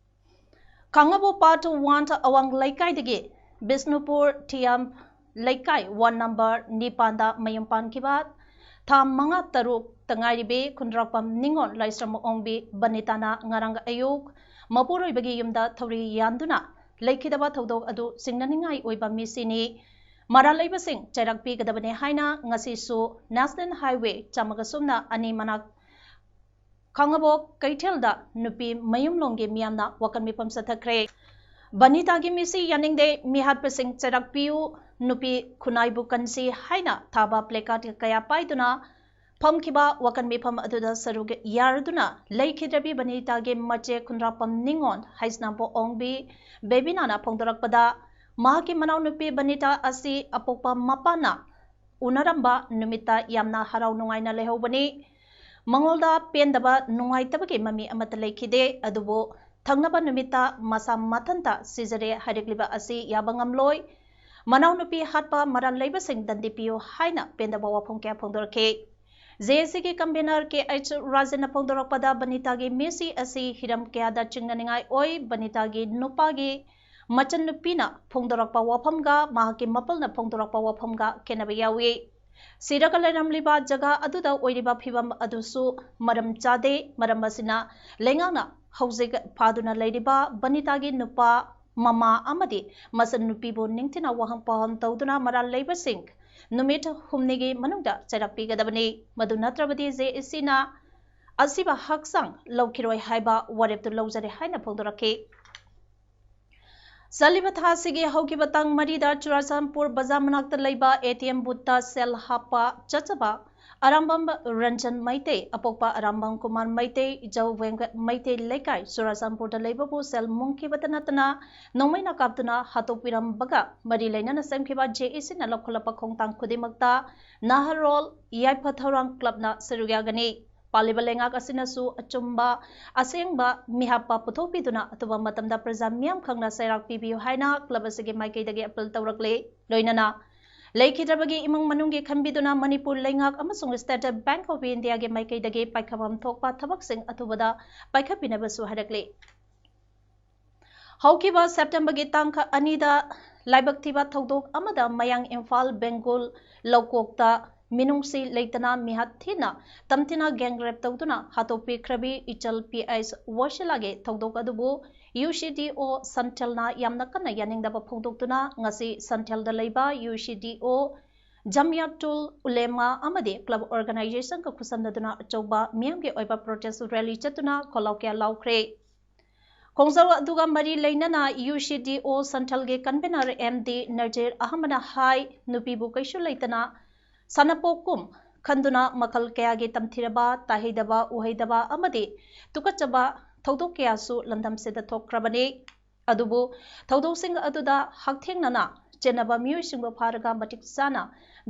ꯈꯥꯡꯉꯕꯣꯛ part one ꯑꯋꯥꯡ ꯂꯩꯀꯥꯏꯗꯒꯤ ꯕꯤꯁꯅꯨꯄꯨꯔ ꯊꯤꯌꯥꯝ ꯂꯩꯀꯥꯏ ward number ꯅꯤꯄꯥꯟꯗ ꯃꯌꯨꯝ ꯄꯥꯟꯈꯤꯕ ꯊꯥ ꯃꯉꯥ ꯇꯔꯨꯛꯇ ꯉꯥꯏꯔꯤꯕꯤ ꯈꯨꯟꯗ꯭ꯔꯥꯛꯄꯝ ꯅꯤꯉꯣꯜ ꯂꯥꯏꯁ꯭ꯔꯝ ꯑꯣꯡꯕꯤ ꯕꯅꯤꯇꯥꯅ ꯉꯔꯥꯡ ꯑꯌꯨꯛ ꯃꯄꯨꯔꯣꯏꯕꯒꯤ ꯌꯨꯝꯗ ꯊꯧꯔꯤ ꯌꯥꯟꯗꯨꯅ ꯂꯩꯈꯤꯗꯕ ꯊꯧꯗꯣꯛ ꯑꯗꯨ ꯆꯤꯡꯅꯅꯤꯡꯉꯥꯏ ꯑꯣꯏꯕ ꯃꯤꯁꯤꯅꯤ꯫ ꯃꯔꯥꯜ ꯂꯩꯕꯁꯤꯡ ꯆꯩꯔꯥꯛ ꯄꯤꯒꯗꯕꯅꯤ ꯍꯥꯏꯅ ꯉꯁꯤꯁꯨ National Highway ꯆꯥꯝꯃꯒ ꯁꯨꯞꯅ ꯑꯅꯤ ꯃꯅꯥꯛ ꯈꯥꯡꯉꯕꯣꯛ ꯀꯩꯊꯦꯜꯗ ꯅꯨꯄꯤ ꯃꯌꯨꯝꯂꯣꯝꯒꯤ ꯃꯤꯌꯥꯝꯅ ꯋꯥꯀꯟ ꯃꯤꯐꯝ ꯆꯠꯊꯈ꯭ꯔꯦ꯫ ꯕꯅꯤꯇꯥꯒꯤ ꯃꯤꯁꯤ ꯌꯥꯅꯤꯡꯗꯦ, ꯃꯤꯍꯥꯠꯄꯁꯤꯡ ꯆꯩꯔꯥꯛ ꯄꯤꯌꯨ, ꯅꯨꯄꯤ ꯈꯨꯟꯅꯥꯏꯕꯨ ꯀꯟꯁꯤ ꯍꯥꯏꯅ ꯊꯥꯕ placard ꯀꯌꯥ ꯄꯥꯏꯗꯨꯅ ꯐꯝꯈꯤꯕ ꯋꯥꯀꯟ ꯃꯤꯐꯝ ꯑꯗꯨꯗ ꯁꯔꯨꯛ ꯌꯥꯔꯗꯨꯅ ꯂꯩꯈꯤꯗ꯭ꯔꯕꯤ ꯕꯅꯤꯇꯥꯒꯤ ꯃꯆꯦ ꯈꯨꯟꯗ꯭ꯔꯥꯛꯄꯝ ꯅꯤꯉꯣꯜ ꯍꯩꯁꯅꯥꯝꯕꯨ ꯑꯣꯡꯕꯤ ꯕꯦꯕꯤꯅꯥꯅ ꯐꯣꯡꯗꯣꯔꯛꯄꯗ, ꯃꯍꯥꯛꯀꯤ ꯃꯅꯥꯎꯅꯨꯄꯤ ꯕꯅꯤꯇꯥ ꯑꯁꯤ ꯑꯄꯣꯛꯄ ꯃꯄꯥꯅ ꯎꯅꯔꯝꯕ ꯅꯨꯃꯤꯠꯇ ꯌꯥꯝꯅ ꯍꯔꯥꯎ ꯅꯨꯡꯉꯥꯏꯅ ꯂꯩꯍꯧꯕꯅꯤ꯫ ꯃꯉꯣꯟꯗ ꯄꯦꯟꯗꯕ, ꯅꯨꯡꯉꯥꯏꯇꯕꯒꯤ ꯃꯃꯤ ꯑꯃꯠꯇ ꯂꯩꯈꯤꯗꯦ꯫ ꯑꯗꯨꯕꯨ ꯊꯪꯅꯕ ꯅꯨꯃꯤꯠꯇ ꯃꯁꯥ ꯃꯊꯟꯇ ꯁꯤꯖꯔꯦ ꯍꯥꯏꯔꯛꯂꯤꯕ ꯑꯁꯤ ꯌꯥꯕ ꯉꯝꯂꯣꯏ꯫ ꯃꯅꯥꯎꯅꯨꯄꯤ ꯍꯥꯠꯄ ꯃꯔꯥꯜ ꯂꯩꯕꯁꯤꯡ ꯗꯟꯗꯤ ꯄꯤꯌꯨ ꯍꯥꯏꯅ ꯄꯦꯟꯗꯕ ꯋꯥꯐꯝ ꯀꯌꯥ ꯐꯣꯡꯗꯣꯔꯛꯈꯤ꯫ ꯖꯦ ꯑꯦ ꯁꯤꯒꯤ convener ꯀꯦ ꯑꯩꯆ ꯔꯥꯖꯟꯅ ꯐꯣꯡꯗꯣꯔꯛꯄꯗ, ꯕꯅꯤꯇꯥꯒꯤ ꯃꯤꯁꯤ ꯑꯁꯤ ꯍꯤꯔꯝ ꯀꯌꯥꯗ ꯆꯤꯡꯅꯅꯤꯡꯉꯥꯏ ꯑꯣꯏ꯫ ꯕꯅꯤꯇꯥꯒꯤ ꯅꯨꯄꯥꯒꯤ ꯃꯆꯟꯅꯨꯄꯤꯅ ꯐꯣꯡꯗꯣꯔꯛꯄ ꯋꯥꯐꯝꯒ ꯃꯍꯥꯛꯀꯤ ꯃꯄꯜꯅ ꯐꯣꯡꯗꯣꯔꯛꯄ ꯋꯥꯐꯝꯒ ꯈꯦꯠꯅꯕ ꯌꯥꯎꯏ꯫ ꯁꯤꯔꯒ ꯂꯩꯔꯝꯂꯤꯕ ꯖꯒꯥ ꯑꯗꯨꯗ ꯑꯣꯏꯔꯤꯕ ꯐꯤꯕꯝ ꯑꯗꯨꯁꯨ ꯃꯔꯝ ꯆꯥꯗꯦ꯫ ꯃꯔꯝ ꯑꯁꯤꯅ ꯂꯩꯉꯥꯛꯅ ꯍꯧꯖꯤꯛ ꯐꯥꯗꯨꯅ ꯂꯩꯔꯤꯕ ꯕꯅꯤꯇꯥꯒꯤ ꯅꯨꯄꯥ, ꯃꯃꯥ ꯑꯃꯗꯤ ꯃꯆꯟꯅꯨꯄꯤꯕꯨ ꯅꯤꯡꯊꯤꯅ ꯋꯥꯍꯪ ꯄꯥꯎꯍꯪ ꯇꯧꯗꯨꯅ ꯃꯔꯥꯜ ꯂꯩꯕꯁꯤꯡ ꯅꯨꯃꯤꯠ ꯍꯨꯝꯅꯤꯒꯤ ꯃꯅꯨꯡꯗ ꯆꯩꯔꯥꯛ ꯄꯤꯒꯗꯕꯅꯤ꯫ ꯃꯗꯨ ꯅꯠꯇ꯭ꯔꯕꯗꯤ ꯖꯦ ꯑꯦ ꯁꯤꯅ ꯑꯁꯤꯕ ꯍꯛꯆꯥꯡ ꯂꯧꯈꯤꯔꯣꯏ ꯍꯥꯏꯕ ꯋꯥꯔꯦꯞꯇꯨ ꯂꯧꯖꯔꯦ ꯍꯥꯏꯅ ꯐꯣꯡꯗꯣꯔꯛꯈꯤ꯫ ꯆꯠꯂꯤꯕ ꯊꯥ ꯑꯁꯤꯒꯤ ꯍꯧꯈꯤꯕ ꯇꯥꯡ ꯃꯔꯤꯗ ꯆꯨꯔꯥꯆꯥꯟꯄꯨꯔ ꯕꯖꯥꯔ ꯃꯅꯥꯛꯇ ꯂꯩꯕ ꯑꯦ ꯇꯤ ꯑꯦꯝ ꯕꯨꯠꯇ ꯁꯦꯜ ꯍꯥꯞꯄ ꯆꯠꯆꯕ ꯑꯔꯥꯝꯕꯝ ꯔꯟꯖꯟ ꯃꯩꯇꯩ, ꯑꯄꯣꯛꯄ ꯑꯔꯥꯝꯕꯝ ꯀꯨꯃꯥꯔ ꯃꯩꯇꯩ, ꯏꯖꯧ ꯋꯦꯡꯒ ꯃꯩꯇꯩ ꯂꯩꯀꯥꯏ, ꯆꯨꯔꯥꯆꯥꯟꯄꯨꯔꯗ ꯂꯩꯕꯕꯨ ꯁꯦꯜ ꯃꯨꯡꯈꯤꯕꯇ ꯅꯠꯇꯅ ꯅꯣꯡꯃꯩꯅ ꯀꯥꯞꯇꯨꯅ ꯍꯥꯠꯇꯣꯛꯄꯤꯔꯝꯕꯒ ꯃꯔꯤ ꯂꯩꯅꯅ ꯁꯦꯝꯈꯤꯕ ꯖꯦ ꯑꯦ ꯁꯤꯅ ꯂꯧꯈꯠꯂꯛꯄ ꯈꯣꯡꯊꯥꯡ ꯈꯨꯗꯤꯡꯃꯛꯇ ꯅꯍꯥꯔꯣꯜ ꯌꯥꯏꯐ ꯊꯧꯔꯥꯡ ꯀ꯭ꯂꯕꯅ ꯁꯔꯨꯛ ꯌꯥꯒꯅꯤ꯫ ꯄꯥꯜꯂꯤꯕ ꯂꯩꯉꯥꯛ ꯑꯁꯤꯅꯁꯨ ꯑꯆꯨꯝꯕ, ꯑꯁꯦꯡꯕ ꯃꯤꯍꯥꯠꯄ ꯄꯨꯊꯣꯛꯄꯤꯗꯨꯅ ꯑꯊꯨꯕ ꯃꯇꯝꯗ ꯄ꯭ꯔꯖꯥ ꯃꯤꯌꯥꯝ ꯈꯪꯅ ꯆꯩꯔꯥꯛ ꯄꯤꯕꯤꯌꯨ ꯍꯥꯏꯅ ꯀ꯭ꯂꯕ ꯑꯁꯤꯒꯤ ꯃꯥꯏꯀꯩꯗꯒꯤ ꯑꯄꯤꯜ ꯇꯧꯔꯛꯂꯤ꯫ ꯂꯣꯏꯅꯅ ꯂꯩꯈꯤꯗ꯭ꯔꯕꯒꯤ ꯏꯃꯨꯡ ꯃꯅꯨꯡꯒꯤ ꯈꯟꯕꯤꯗꯨꯅ ꯃꯅꯤꯄꯨꯔ ꯂꯩꯉꯥꯛ ꯑꯃꯁꯨꯡ State Bank of India ꯒꯤ ꯃꯥꯏꯀꯩꯗꯒꯤ ꯄꯥꯏꯈꯠꯐꯝ ꯊꯣꯛꯄ ꯊꯕꯛꯁꯤꯡ ꯑꯊꯨꯕꯗ ꯄꯥꯏꯈꯠꯄꯤꯅꯕꯁꯨ ꯍꯥꯏꯔꯛꯂꯤ꯫ ꯍꯧꯈꯤꯕ ꯁꯦꯞꯇꯦꯝꯕꯔꯒꯤ ꯇꯥꯡ ꯑꯅꯤꯗ ꯂꯥꯏꯕꯛ ꯊꯤꯕ ꯊꯧꯗꯣꯛ ꯑꯃꯗ ꯃꯌꯥꯡ ꯏꯝꯐꯥꯜ ꯕꯦꯡꯒꯨꯜ ꯂꯧꯀꯣꯛꯇ ꯃꯤꯅꯨꯡꯁꯤ ꯂꯩꯇꯅ ꯃꯤꯍꯥꯠ ꯊꯤꯅ ꯇꯝꯊꯤꯅ gang rape ꯇꯧꯗꯨꯅ ꯍꯥꯠꯇꯣꯛꯄꯤꯈ꯭ꯔꯕꯤ ꯏꯆꯜ ꯄꯤ ꯑꯩꯆ ꯋꯥꯁꯤꯂꯥꯒꯤ ꯊꯧꯗꯣꯛ ꯑꯗꯨꯕꯨ ꯌꯨ ꯁꯤ ꯗꯤ ꯑꯣ ꯁꯟꯊꯦꯜꯅ ꯌꯥꯝꯅ ꯀꯟꯅ ꯌꯥꯅꯤꯡꯗꯕ ꯐꯣꯡꯗꯣꯛꯇꯨꯅ ꯉꯁꯤ ꯁꯟꯊꯦꯜꯗ ꯂꯩꯕ ꯌꯨ ꯁꯤ ꯗꯤ ꯑꯣ ꯖꯃꯤꯌꯥꯇꯨꯜ ꯎꯂꯦꯃꯥ ꯑꯃꯗꯤ club organization ꯒ ꯈꯨꯠꯁꯝꯅꯗꯨꯅ ꯑꯆꯧꯕ ꯃꯤꯌꯥꯝꯒꯤ ꯑꯣꯏꯕ protest rally ꯆꯠꯇꯨꯅ ꯈꯣꯜꯂꯥꯎ ꯀꯌꯥ ꯂꯥꯎꯈ꯭ꯔꯦ꯫ ꯈꯣꯡꯖꯦꯜ ꯑꯗꯨꯒ ꯃꯔꯤ ꯂꯩꯅꯅ UCDO Central ꯒꯤ convener M D Nazir Ahmad ꯅ ꯍꯥꯏ, ꯅꯨꯄꯤꯕꯨ ꯀꯩꯁꯨ ꯂꯩꯇꯅ ꯁꯥꯟꯅꯄꯣꯛꯀꯨꯝ ꯈꯟꯗꯨꯅ ꯃꯈꯜ ꯀꯌꯥꯒꯤ ꯇꯝꯊꯤꯔꯕ, ꯇꯥꯍꯩꯗꯕ, ꯎꯍꯩꯗꯕ ꯑꯃꯗꯤ ꯇꯨꯀꯠꯆꯕ ꯊꯧꯗꯣꯛ ꯀꯌꯥꯁꯨ ꯂꯝꯗꯝꯁꯤꯗ ꯊꯣꯛꯈ꯭ꯔꯕꯅꯤ꯫ ꯑꯗꯨꯕꯨ ꯊꯧꯗꯣꯛꯁꯤꯡ ꯑꯗꯨꯗ ꯍꯛꯊꯦꯡꯅꯅ ꯆꯦꯟꯅꯕ ꯃꯤꯑꯣꯏꯁꯤꯡꯕꯨ ꯐꯥꯔꯒ ꯃꯇꯤꯛ ꯆꯥꯅ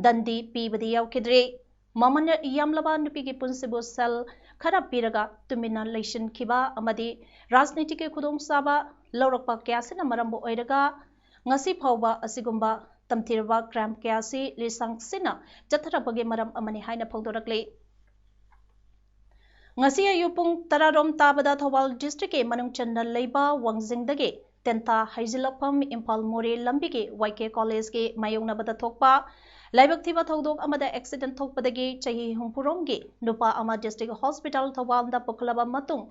ꯗꯟꯗꯤ ꯄꯤꯕꯗꯤ ꯌꯥꯎꯈꯤꯗ꯭ꯔꯦ꯫ ꯃꯃꯜ ꯌꯥꯝꯂꯕ ꯅꯨꯄꯤꯒꯤ ꯄꯨꯟꯁꯤꯕꯨ ꯁꯦꯜ ꯈꯔ ꯄꯤꯔꯒ ꯇꯨꯃꯤꯟꯅ ꯂꯩꯁꯤꯟꯈꯤꯕ ꯑꯃꯗꯤ ꯔꯥꯖꯅꯤꯇꯤꯒꯤ ꯈꯨꯗꯣꯡꯆꯥꯕ ꯂꯧꯔꯛꯄ ꯀꯌꯥꯁꯤꯅ ꯃꯔꯝ ꯑꯣꯏꯔꯒ ꯉꯁꯤ ꯐꯥꯎꯕ ꯑꯁꯤꯒꯨꯝꯕ ꯇꯝꯊꯤꯔꯕ crime ꯀꯌꯥꯁꯤ ꯂꯤꯁꯥꯡ ꯁꯤꯟꯅ ꯆꯠꯊꯔꯛꯄꯒꯤ ꯃꯔꯝ ꯑꯃꯅꯤ ꯍꯥꯏꯅ ꯐꯣꯡꯗꯣꯔꯛꯂꯤ꯫ ꯉꯁꯤ ꯑꯌꯨꯛ ꯄꯨꯡ ꯇꯔꯥꯔꯣꯝ ꯇꯥꯕꯗ ꯊꯧꯕꯥꯜ district ꯀꯤ ꯃꯅꯨꯡ ꯆꯟꯅ ꯂꯩꯕ ꯋꯥꯡꯖꯤꯡꯗꯒꯤ ꯇꯦꯟꯊꯥ ꯍꯩꯖꯤꯜꯂꯛꯐꯝ ꯏꯝꯐꯥꯜ ꯃꯣꯔꯦ ꯂꯝꯕꯤꯒꯤ Y K College ꯀꯤ ꯃꯥꯌꯣꯛꯅꯕꯗ ꯊꯣꯛꯄ ꯂꯥꯏꯕꯛ ꯊꯤꯕ ꯊꯧꯗꯣꯛ ꯑꯃꯗ accident ꯊꯣꯛꯄꯗꯒꯤ ꯆꯍꯤ ꯍꯨꯝꯐꯨꯔꯣꯝꯒꯤ ꯅꯨꯄꯥ ꯑꯃ district hospital ꯊꯧꯕꯥꯜꯗ ꯄꯨꯈꯠꯂꯕ ꯃꯇꯨꯡ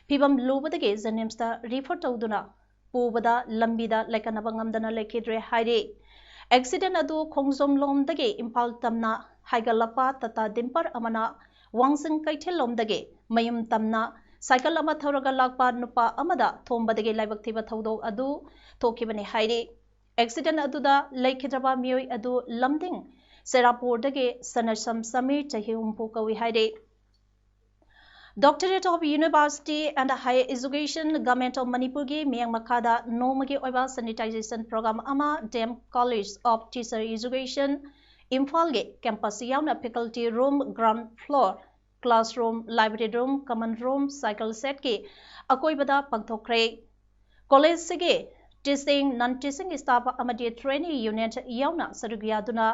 ꯐꯤꯕꯝ ꯂꯨꯕꯗꯒꯤ JNIMS ꯇ refer ꯇꯧꯗꯨꯅ ꯄꯨꯕꯗ ꯂꯝꯕꯤꯗ ꯂꯩꯀꯠꯅꯕ ꯉꯝꯗꯅ ꯂꯩꯈꯤꯗ꯭ꯔꯦ ꯍꯥꯏꯔꯤ꯫ Accident ꯑꯗꯨ ꯈꯣꯡꯖꯣꯝ ꯂꯣꯝꯗꯒꯤ ꯏꯝꯐꯥꯜ ꯇꯝꯅ ꯍꯥꯏꯒꯠꯂꯛꯄ Tata Dumper ꯑꯃꯅ ꯋꯥꯡꯖꯤꯡ ꯀꯩꯊꯦꯜ ꯂꯣꯝꯗꯒꯤ ꯃꯌꯨꯝ ꯇꯝꯅ cycle ꯑꯃ ꯊꯧꯔꯒ ꯂꯥꯛꯄ ꯅꯨꯄꯥ ꯑꯃꯗ ꯊꯣꯝꯕꯗꯒꯤ ꯂꯥꯏꯕꯛ ꯊꯤꯕ ꯊꯧꯗꯣꯛ ꯑꯗꯨ ꯊꯣꯛꯈꯤꯕꯅꯤ ꯍꯥꯏꯔꯤ꯫ Accident ꯑꯗꯨꯗ ꯂꯩꯈꯤꯗ꯭ꯔꯕ ꯃꯤꯑꯣꯏ ꯑꯗꯨ ꯂꯝꯗꯤꯡ ꯁꯦꯔꯥꯄꯨꯔꯗꯒꯤ ꯁꯅꯁꯝ ꯁꯃꯤꯔ, ꯆꯍꯤ ꯍꯨꯝꯐꯨ ꯀꯧꯏ ꯍꯥꯏꯔꯤ꯫ Doctorate of University and Higher Education, Government of ꯃꯅꯤꯄꯨꯔꯒꯤ ꯃꯤꯠꯌꯦꯡ ꯃꯈꯥꯗ ꯅꯣꯡꯃꯒꯤ ꯑꯣꯏꯕ sanitization program ꯑꯃ D M College of Teacher Education, ꯏꯝꯐꯥꯜꯒꯤ campus ꯌꯥꯎꯅ faculty room, ground floor, classroom, library room, common room, cycle shed ꯀꯤ ꯑꯀꯣꯏꯕꯗ ꯄꯥꯡꯊꯣꯛꯈ꯭ꯔꯦ꯫ College ꯁꯤꯒꯤ teaching, non teaching staff ꯑꯃꯗꯤ trainee union ꯌꯥꯎꯅ ꯁꯔꯨꯛ ꯌꯥꯗꯨꯅ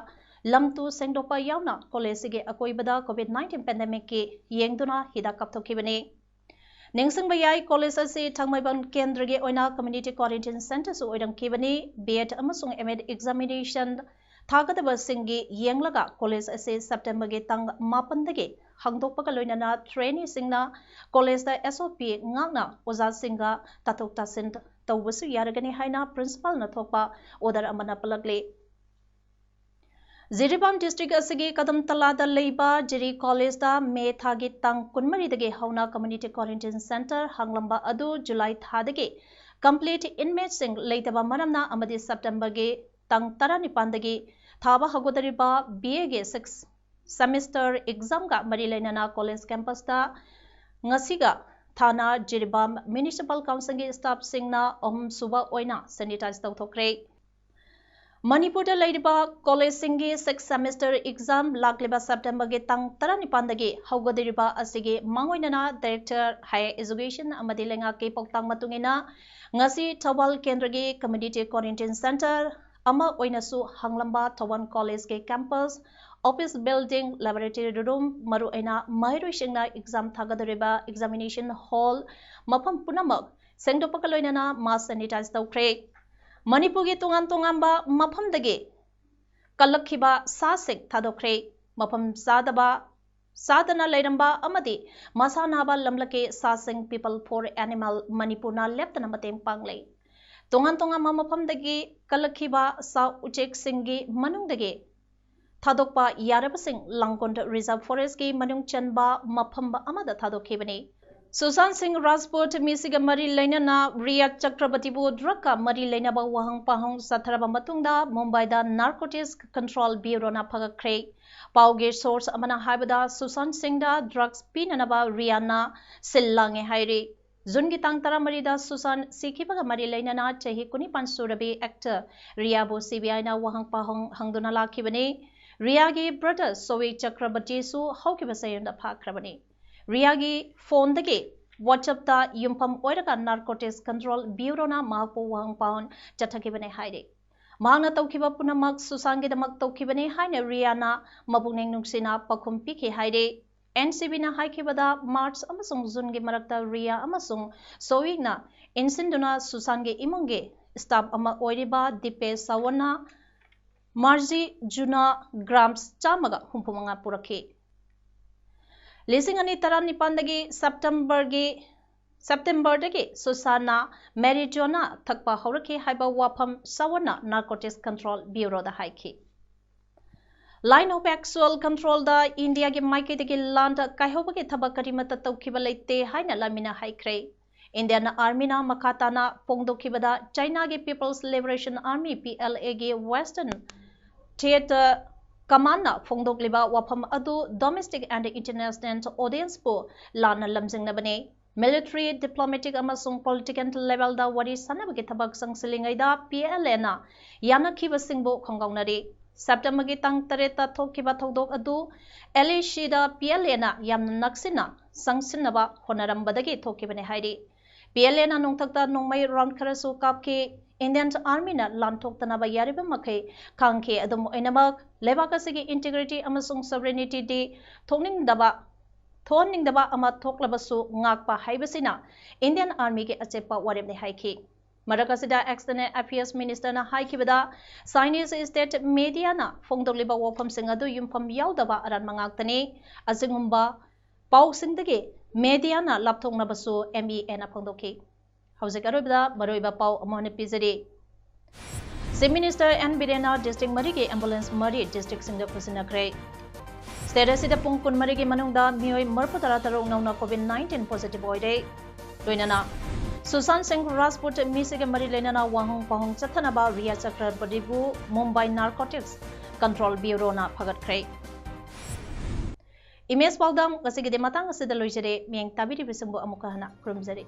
ꯂꯝ ꯇꯨ ꯁꯦꯡꯗꯣꯛꯄ ꯌꯥꯎꯅ college ꯁꯤꯒꯤ ꯑꯀꯣꯏꯕꯗ COVID nineteen pandemic ꯀꯤ ꯌꯦꯡꯗꯨꯅ ꯍꯤꯗꯥꯛ ꯀꯥꯞꯊꯣꯛꯈꯤꯕꯅꯤ꯫ ꯅꯤꯡꯁꯤꯡꯕ ꯌꯥꯏ, college ꯑꯁꯤ ꯊꯥꯡꯃꯩꯕꯟ ꯀꯦꯟꯗ꯭ꯔꯒꯤ ꯑꯣꯏꯅ community quarantine center ꯁꯨ ꯑꯣꯏꯔꯝꯈꯤꯕꯅꯤ꯫ B Ed ꯑꯃꯁꯨꯡ M Ed examination ꯊꯥꯒꯗꯕꯁꯤꯡꯒꯤ ꯌꯦꯡꯂꯒ college ꯑꯁꯤ September ꯒꯤ ꯇꯥꯡ ꯃꯥꯄꯟꯗꯒꯤ ꯍꯥꯡꯗꯣꯛꯄꯒ ꯂꯣꯏꯅꯅ trainee ꯁꯤꯡꯅ college ꯇ S O P ꯉꯥꯛꯅ ꯑꯣꯖꯥꯁꯤꯡꯒ ꯇꯥꯊꯣꯛ ꯇꯥꯁꯤꯟ ꯇꯧꯕꯁꯨ ꯌꯥꯔꯒꯅꯤ ꯍꯥꯏꯅ principal ꯅ ꯊꯣꯛꯄ order ꯑꯃꯅ ꯄꯜꯂꯛꯂꯤ꯫ ꯖꯤꯔꯤꯕꯥꯝ district ꯑꯁꯤꯒꯤ ꯀꯗꯝꯇꯂꯥꯗ ꯂꯩꯕ ꯖꯤꯔꯤ college ꯗ May ꯊꯥꯒꯤ ꯇꯥꯡ ꯀꯨꯟꯃꯔꯤꯗꯒꯤ ꯍꯧꯅ community quarantine centre ꯍꯥꯡꯂꯝꯕ ꯑꯗꯨ July ꯊꯥꯗꯒꯤ complete inmate ꯁꯤꯡ ꯂꯩꯇꯕ ꯃꯔꯝꯅ ꯑꯃꯗꯤ September ꯒꯤ ꯇꯥꯡ ꯇꯔꯥꯅꯤꯄꯥꯟꯗꯒꯤ ꯊꯥꯕ ꯍꯧꯒꯗꯧꯔꯤꯕ B A ꯒꯤ sixth semester exam ꯒ ꯃꯔꯤ ꯂꯩꯅꯅ college campus ꯇ ꯉꯁꯤꯒ ꯊꯥꯅ ꯖꯤꯔꯤꯕꯥꯝ Municipal Council ꯒꯤ staff ꯁꯤꯡꯅ ꯑꯍꯨꯝꯁꯨꯕ ꯑꯣꯏꯅ sanitize ꯇꯧꯊꯣꯛꯈ꯭ꯔꯦ꯫ ꯃꯅꯤꯄꯨꯔꯗ ꯂꯩꯔꯤꯕ college ꯁꯤꯡꯒꯤ sixth semester exam ꯂꯥꯛꯂꯤꯕ September ꯒꯤ ꯇꯥꯡ ꯇꯔꯥꯅꯤꯄꯥꯟꯗꯒꯤ ꯍꯧꯒꯗꯧꯔꯤꯕ ꯑꯁꯤꯒꯤ ꯃꯥꯡꯑꯣꯏꯅꯅ Director Higher Education ꯑꯃꯗꯤ ꯂꯩꯉꯥꯛꯀꯤ ꯄꯥꯎꯇꯥꯛ ꯃꯇꯨꯡ ꯏꯟꯅ ꯉꯁꯤ ꯊꯧꯕꯥꯜ ꯀꯦꯟꯗ꯭ꯔꯒꯤ community quarantine centre ꯑꯃ ꯑꯣꯏꯅꯁꯨ ꯍꯥꯡꯂꯝꯕ ꯊꯧꯕꯥꯜ college ꯀꯤ campus, office building, laboratory room, ꯃꯔꯨꯑꯣꯏꯅ ꯃꯍꯩꯔꯣꯏꯁꯤꯡꯅ exam ꯊꯥꯒꯗꯧꯔꯤꯕ examination hall, ꯃꯐꯝ ꯄꯨꯝꯅꯃꯛ ꯁꯦꯡꯗꯣꯛꯄꯒ ꯂꯣꯏꯅꯅ mass sanitize ꯇꯧꯈ꯭ꯔꯦ꯫ ꯃꯅꯤꯄꯨꯔꯒꯤ ꯇꯣꯉꯥꯟ ꯇꯣꯉꯥꯟꯕ ꯃꯐꯝꯗꯒꯤ ꯀꯜꯂꯛꯈꯤꯕ ꯁꯥꯁꯤꯡ ꯊꯥꯗꯣꯛꯈ꯭ꯔꯦ꯫ ꯃꯐꯝ ꯆꯥꯗꯕ ꯆꯥꯗꯅ ꯂꯩꯔꯝꯕ ꯑꯃꯗꯤ ꯃꯁꯥ ꯅꯥꯕ ꯂꯝꯂꯛꯀꯤ ꯁꯥꯁꯤꯡ People for Animal ꯃꯅꯤꯄꯨꯔꯅ ꯂꯦꯞꯇꯅ ꯃꯇꯦꯡ ꯄꯥꯡꯂꯦ꯫ ꯇꯣꯉꯥꯟ ꯇꯣꯉꯥꯟꯕ ꯃꯐꯝꯗꯒꯤ ꯀꯜꯂꯛꯈꯤꯕ ꯁꯥ ꯎꯆꯦꯛꯁꯤꯡꯒꯤ ꯃꯅꯨꯡꯗꯒꯤ ꯊꯥꯗꯣꯛꯄ ꯌꯥꯔꯕꯁꯤꯡ ꯂꯥꯡꯒꯣꯜ Reserve Forest ꯀꯤ ꯃꯅꯨꯡ ꯆꯟꯕ ꯃꯐꯝ ꯑꯃꯗ ꯊꯥꯗꯣꯛꯈꯤꯕꯅꯤ꯫ ꯁꯨꯁꯥꯟ ꯁꯤꯡ ꯔꯥꯖꯄꯨꯠ ꯃꯤꯁꯤꯒ ꯃꯔꯤ ꯂꯩꯅꯅ ꯔꯤꯌꯥ ꯆꯀ꯭ꯔꯕꯇꯤꯕꯨ drug ꯀ ꯃꯔꯤ ꯂꯩꯅꯕ ꯋꯥꯍꯪ ꯄꯥꯎꯍꯪ ꯆꯠꯊꯔꯕ ꯃꯇꯨꯡꯗ ꯃꯨꯝꯕꯥꯏꯗ Narcotics Control Bureau ꯅ ꯐꯒꯠꯈ꯭ꯔꯦ꯫ ꯄꯥꯎꯒꯤ source ꯑꯃꯅ ꯍꯥꯏꯕꯗ ꯁꯨꯁꯥꯟ ꯁꯤꯡꯗ drugs ꯄꯤꯅꯅꯕ ꯔꯤꯌꯥꯅ ꯁꯤꯜ ꯂꯥꯡꯉꯦ ꯍꯥꯏꯔꯤ꯫ ꯖꯨꯟꯒꯤ ꯇꯥꯡ ꯇꯔꯥꯃꯔꯤꯗ ꯁꯨꯁꯥꯟ ꯁꯤꯈꯤꯕꯒ ꯃꯔꯤ ꯂꯩꯅꯅ ꯆꯍꯤ ꯀꯨꯟꯅꯤꯄꯥꯟ ꯁꯨꯔꯕꯤ actor ꯔꯤꯌꯥꯕꯨ C B I ꯅ ꯋꯥꯍꯪ ꯄꯥꯎꯍꯪ ꯍꯪꯗꯨꯅ ꯂꯥꯛꯈꯤꯕꯅꯤ꯫ ꯔꯤꯌꯥꯒꯤ brother ꯁꯣꯋꯤ ꯆꯀ꯭ꯔꯕꯇꯤꯁꯨ ꯍꯧꯈꯤꯕ ꯆꯌꯣꯜꯗ ꯐꯥꯈ꯭ꯔꯕꯅꯤ꯫ ꯔꯤꯌꯥꯒꯤ phoneꯗꯒꯤ WhatsAppꯇ ꯌꯨꯝꯐꯝ ꯑꯣꯏꯔꯒ Narcotics Control Bureauꯅ ꯃꯍꯥꯛꯄꯨ ꯋꯥꯍꯪ ꯄꯥꯎꯍꯪ ꯆꯠꯊꯈꯤꯕꯅꯤ ꯍꯥꯏꯔꯤ꯫ ꯃꯍꯥꯛꯅ ꯇꯧꯈꯤꯕ ꯄꯨꯝꯅꯃꯛ ꯁꯨꯁꯥꯟꯒꯤꯗꯃꯛ ꯇꯧꯈꯤꯕꯅꯤ ꯍꯥꯏꯅ ꯔꯤꯌꯥꯅ ꯃꯄꯨꯛꯅꯤꯡ ꯅꯨꯡꯁꯤꯅ ꯄꯥꯎꯈꯨꯝ ꯄꯤꯈꯤ ꯍꯥꯏꯔꯤ꯫ N C Bꯅ ꯍꯥꯏꯈꯤꯕꯗ March ꯑꯃꯁꯨꯡ Juneꯒꯤ ꯃꯔꯛꯇ ꯔꯤꯌꯥ ꯑꯃꯁꯨꯡ ꯁꯣꯋꯤꯛꯅ ꯏꯟꯁꯤꯟꯗꯨꯅ ꯁꯨꯁꯥꯟꯒꯤ ꯏꯃꯨꯡꯒꯤ staff ꯑꯃ ꯑꯣꯏꯔꯤꯕ ꯗꯤꯄꯦꯁ ꯁꯥꯋꯟꯅ ꯃꯥꯔꯖꯤ ꯖꯨꯅꯥ grams ꯆꯥꯝꯃꯒ ꯍꯨꯝꯐꯨ ꯃꯉꯥ ꯄꯨꯔꯛꯈꯤ꯫ ꯂꯤꯁꯤꯡ ꯑꯅꯤ ꯇꯔꯥꯅꯤꯄꯥꯟꯗꯒꯤ Septemberꯒꯤ Septemberꯗꯒꯤ ꯁꯨꯁꯥꯟꯅ marijuana ꯊꯛꯄ ꯍꯧꯔꯛꯈꯤ ꯍꯥꯏꯕ ꯋꯥꯐꯝ ꯁꯥꯋꯟꯅ Narcotics Control Bureauꯗ ꯍꯥꯏꯈꯤ꯫ Line of Actual Controlꯗ ꯏꯟꯗꯤꯌꯥꯒꯤ ꯃꯥꯏꯀꯩꯗꯒꯤ ꯂꯥꯟꯗ ꯀꯥꯏꯍꯧꯕꯒꯤ ꯊꯕꯛ ꯀꯔꯤꯃꯠꯇ ꯇꯧꯈꯤꯕ ꯂꯩꯇꯦ ꯍꯥꯏꯅ ꯂꯥꯟꯃꯤꯅ ꯍꯥꯏꯈ꯭ꯔꯦ꯫ ꯏꯟꯗꯤꯌꯟ ꯑꯥꯔꯃꯤꯅ ꯃꯈꯥ ꯇꯥꯅ ꯐꯣꯡꯗꯣꯛꯈꯤꯕꯗ, ꯆꯥꯏꯅꯥꯒꯤ People's Liberation Army, PLAꯒꯤ Western Theatre Commandꯅ ꯐꯣꯡꯗꯣꯛꯂꯤꯕ ꯋꯥꯐꯝ ꯑꯗꯨ domestic and international audienceꯄꯨ ꯂꯥꯟꯅ ꯂꯝꯖꯤꯡꯅꯕꯅꯤ꯫ Military, diplomatic ꯑꯃꯁꯨꯡ political levelꯗ ꯋꯥꯔꯤ ꯁꯥꯟꯅꯕꯒꯤ ꯊꯕꯛ ꯆꯪꯁꯤꯜꯂꯤꯉꯩꯗ PLAꯅ ꯌꯥꯅꯈꯤꯕꯁꯤꯡꯕꯨ ꯈꯣꯡꯒꯥꯎꯅꯔꯤ꯫ Septemberꯒꯤ ꯇꯥꯡ ꯇꯔꯦꯠꯇ ꯊꯣꯛꯈꯤꯕ ꯊꯧꯗꯣꯛ ꯑꯗꯨ LACꯗ PLAꯅ ꯌꯥꯝꯅ ꯅꯛꯁꯤꯟꯅ ꯆꯪꯁꯤꯟꯅꯕ ꯍꯣꯠꯅꯔꯝꯕꯗꯒꯤ ꯊꯣꯛꯈꯤꯕꯅꯤ ꯍꯥꯏꯔꯤ꯫ PLAꯅ ꯅꯣꯡꯊꯛꯇ ꯅꯣꯡꯃꯩ round ꯈꯔꯁꯨ ꯀꯥꯞꯈꯤ꯫ ꯏꯟꯗꯤꯌꯟ ꯑꯥꯔꯃꯤꯅ ꯂꯥꯟꯊꯣꯛꯇꯅꯕ ꯌꯥꯔꯤꯕ ꯃꯈꯩ ꯈꯥꯡꯈꯤ꯫ ꯑꯗꯨꯝ ꯑꯣꯏꯅꯃꯛ, ꯂꯩꯕꯥꯛ ꯑꯁꯤꯒꯤ integrity ꯑꯃꯁꯨꯡ sovereigntyꯗꯤ ꯊꯣꯛꯅꯤꯡꯗꯕ, ꯊꯣꯛꯍꯟꯅꯤꯡꯗꯕ ꯑꯃ ꯊꯣꯛꯂꯕꯁꯨ ꯉꯥꯛꯄ ꯍꯥꯏꯕꯁꯤꯅ ꯏꯟꯗꯤꯌꯟ ꯑꯥꯔꯃꯤꯒꯤ ꯑꯆꯦꯠꯄ ꯋꯥꯔꯦꯞꯅꯤ ꯍꯥꯏꯈꯤ꯫ ꯃꯔꯛ ꯑꯁꯤꯗ External Affairs Ministerꯅ ꯍꯥꯏꯈꯤꯕꯗ, Chinese state mediaꯅ ꯐꯣꯡꯗꯣꯛꯂꯤꯕ ꯋꯥꯐꯝꯁꯤꯡ ꯑꯗꯨ ꯌꯨꯝꯐꯝ ꯌꯥꯎꯗꯕ ꯑꯔꯥꯟꯕ ꯉꯥꯛꯇꯅꯤ꯫ ꯑꯁꯤꯒꯨꯝꯕ ꯄꯥꯎꯁꯤꯡꯗꯒꯤ mediaꯅ ꯂꯥꯞꯊꯣꯛꯅꯕꯁꯨ MEAꯅ ꯐꯣꯡꯗꯣꯛꯈꯤ꯫ ꯍꯧꯖꯤꯛ ꯑꯔꯣꯏꯕꯗ ꯃꯔꯨꯑꯣꯏꯕ ꯄꯥꯎ ꯑꯃꯨꯛ ꯍꯟꯅ ꯄꯤꯖꯔꯤ꯫ Chief Minister N ꯕꯤꯔꯦꯟꯅ district ꯃꯔꯤꯒꯤ ambulance ꯃꯔꯤ districtꯁꯤꯡꯗ ꯈꯨꯠꯁꯤꯟꯅꯈ꯭ꯔꯦ꯫ State ꯑꯁꯤꯗ ꯄꯨꯡ ꯀꯨꯟꯃꯔꯤꯒꯤ ꯃꯅꯨꯡꯗ ꯃꯤꯑꯣꯏ ꯃꯔꯤꯐꯨ ꯇꯔꯥ ꯇꯔꯨꯛ ꯅꯧꯅ COVID nineteen positive ꯑꯣꯏꯔꯦ꯫ ꯂꯣꯏꯅꯅ ꯁꯨꯁꯥꯟꯠ ꯁꯤꯡ ꯔꯥꯖꯄꯨꯠ ꯃꯤꯁꯤꯒ ꯃꯔꯤ ꯂꯩꯅꯅ ꯋꯥꯍꯪ ꯄꯥꯎꯍꯪ ꯆꯠꯊꯅꯕ ꯔꯤꯌꯥ ꯆꯀ꯭ꯔꯕꯔꯇꯤꯕꯨ ꯃꯨꯝꯕꯥꯏ Narcotics Control Bureauꯅ ꯐꯒꯠꯈ꯭ꯔꯦ꯫ Image ꯄꯥꯎꯗꯝ ꯉꯁꯤꯒꯤꯗꯤ ꯃꯇꯥꯡ ꯑꯁꯤꯗ ꯂꯣꯏꯖꯔꯦ꯫ ꯃꯤꯠꯌꯦꯡ ꯇꯥꯕꯤꯔꯤꯕꯁꯤꯡꯕꯨ ꯑꯃꯨꯛꯀ ꯍꯟꯅ ꯈꯨꯔꯨꯝꯖꯔꯤ꯫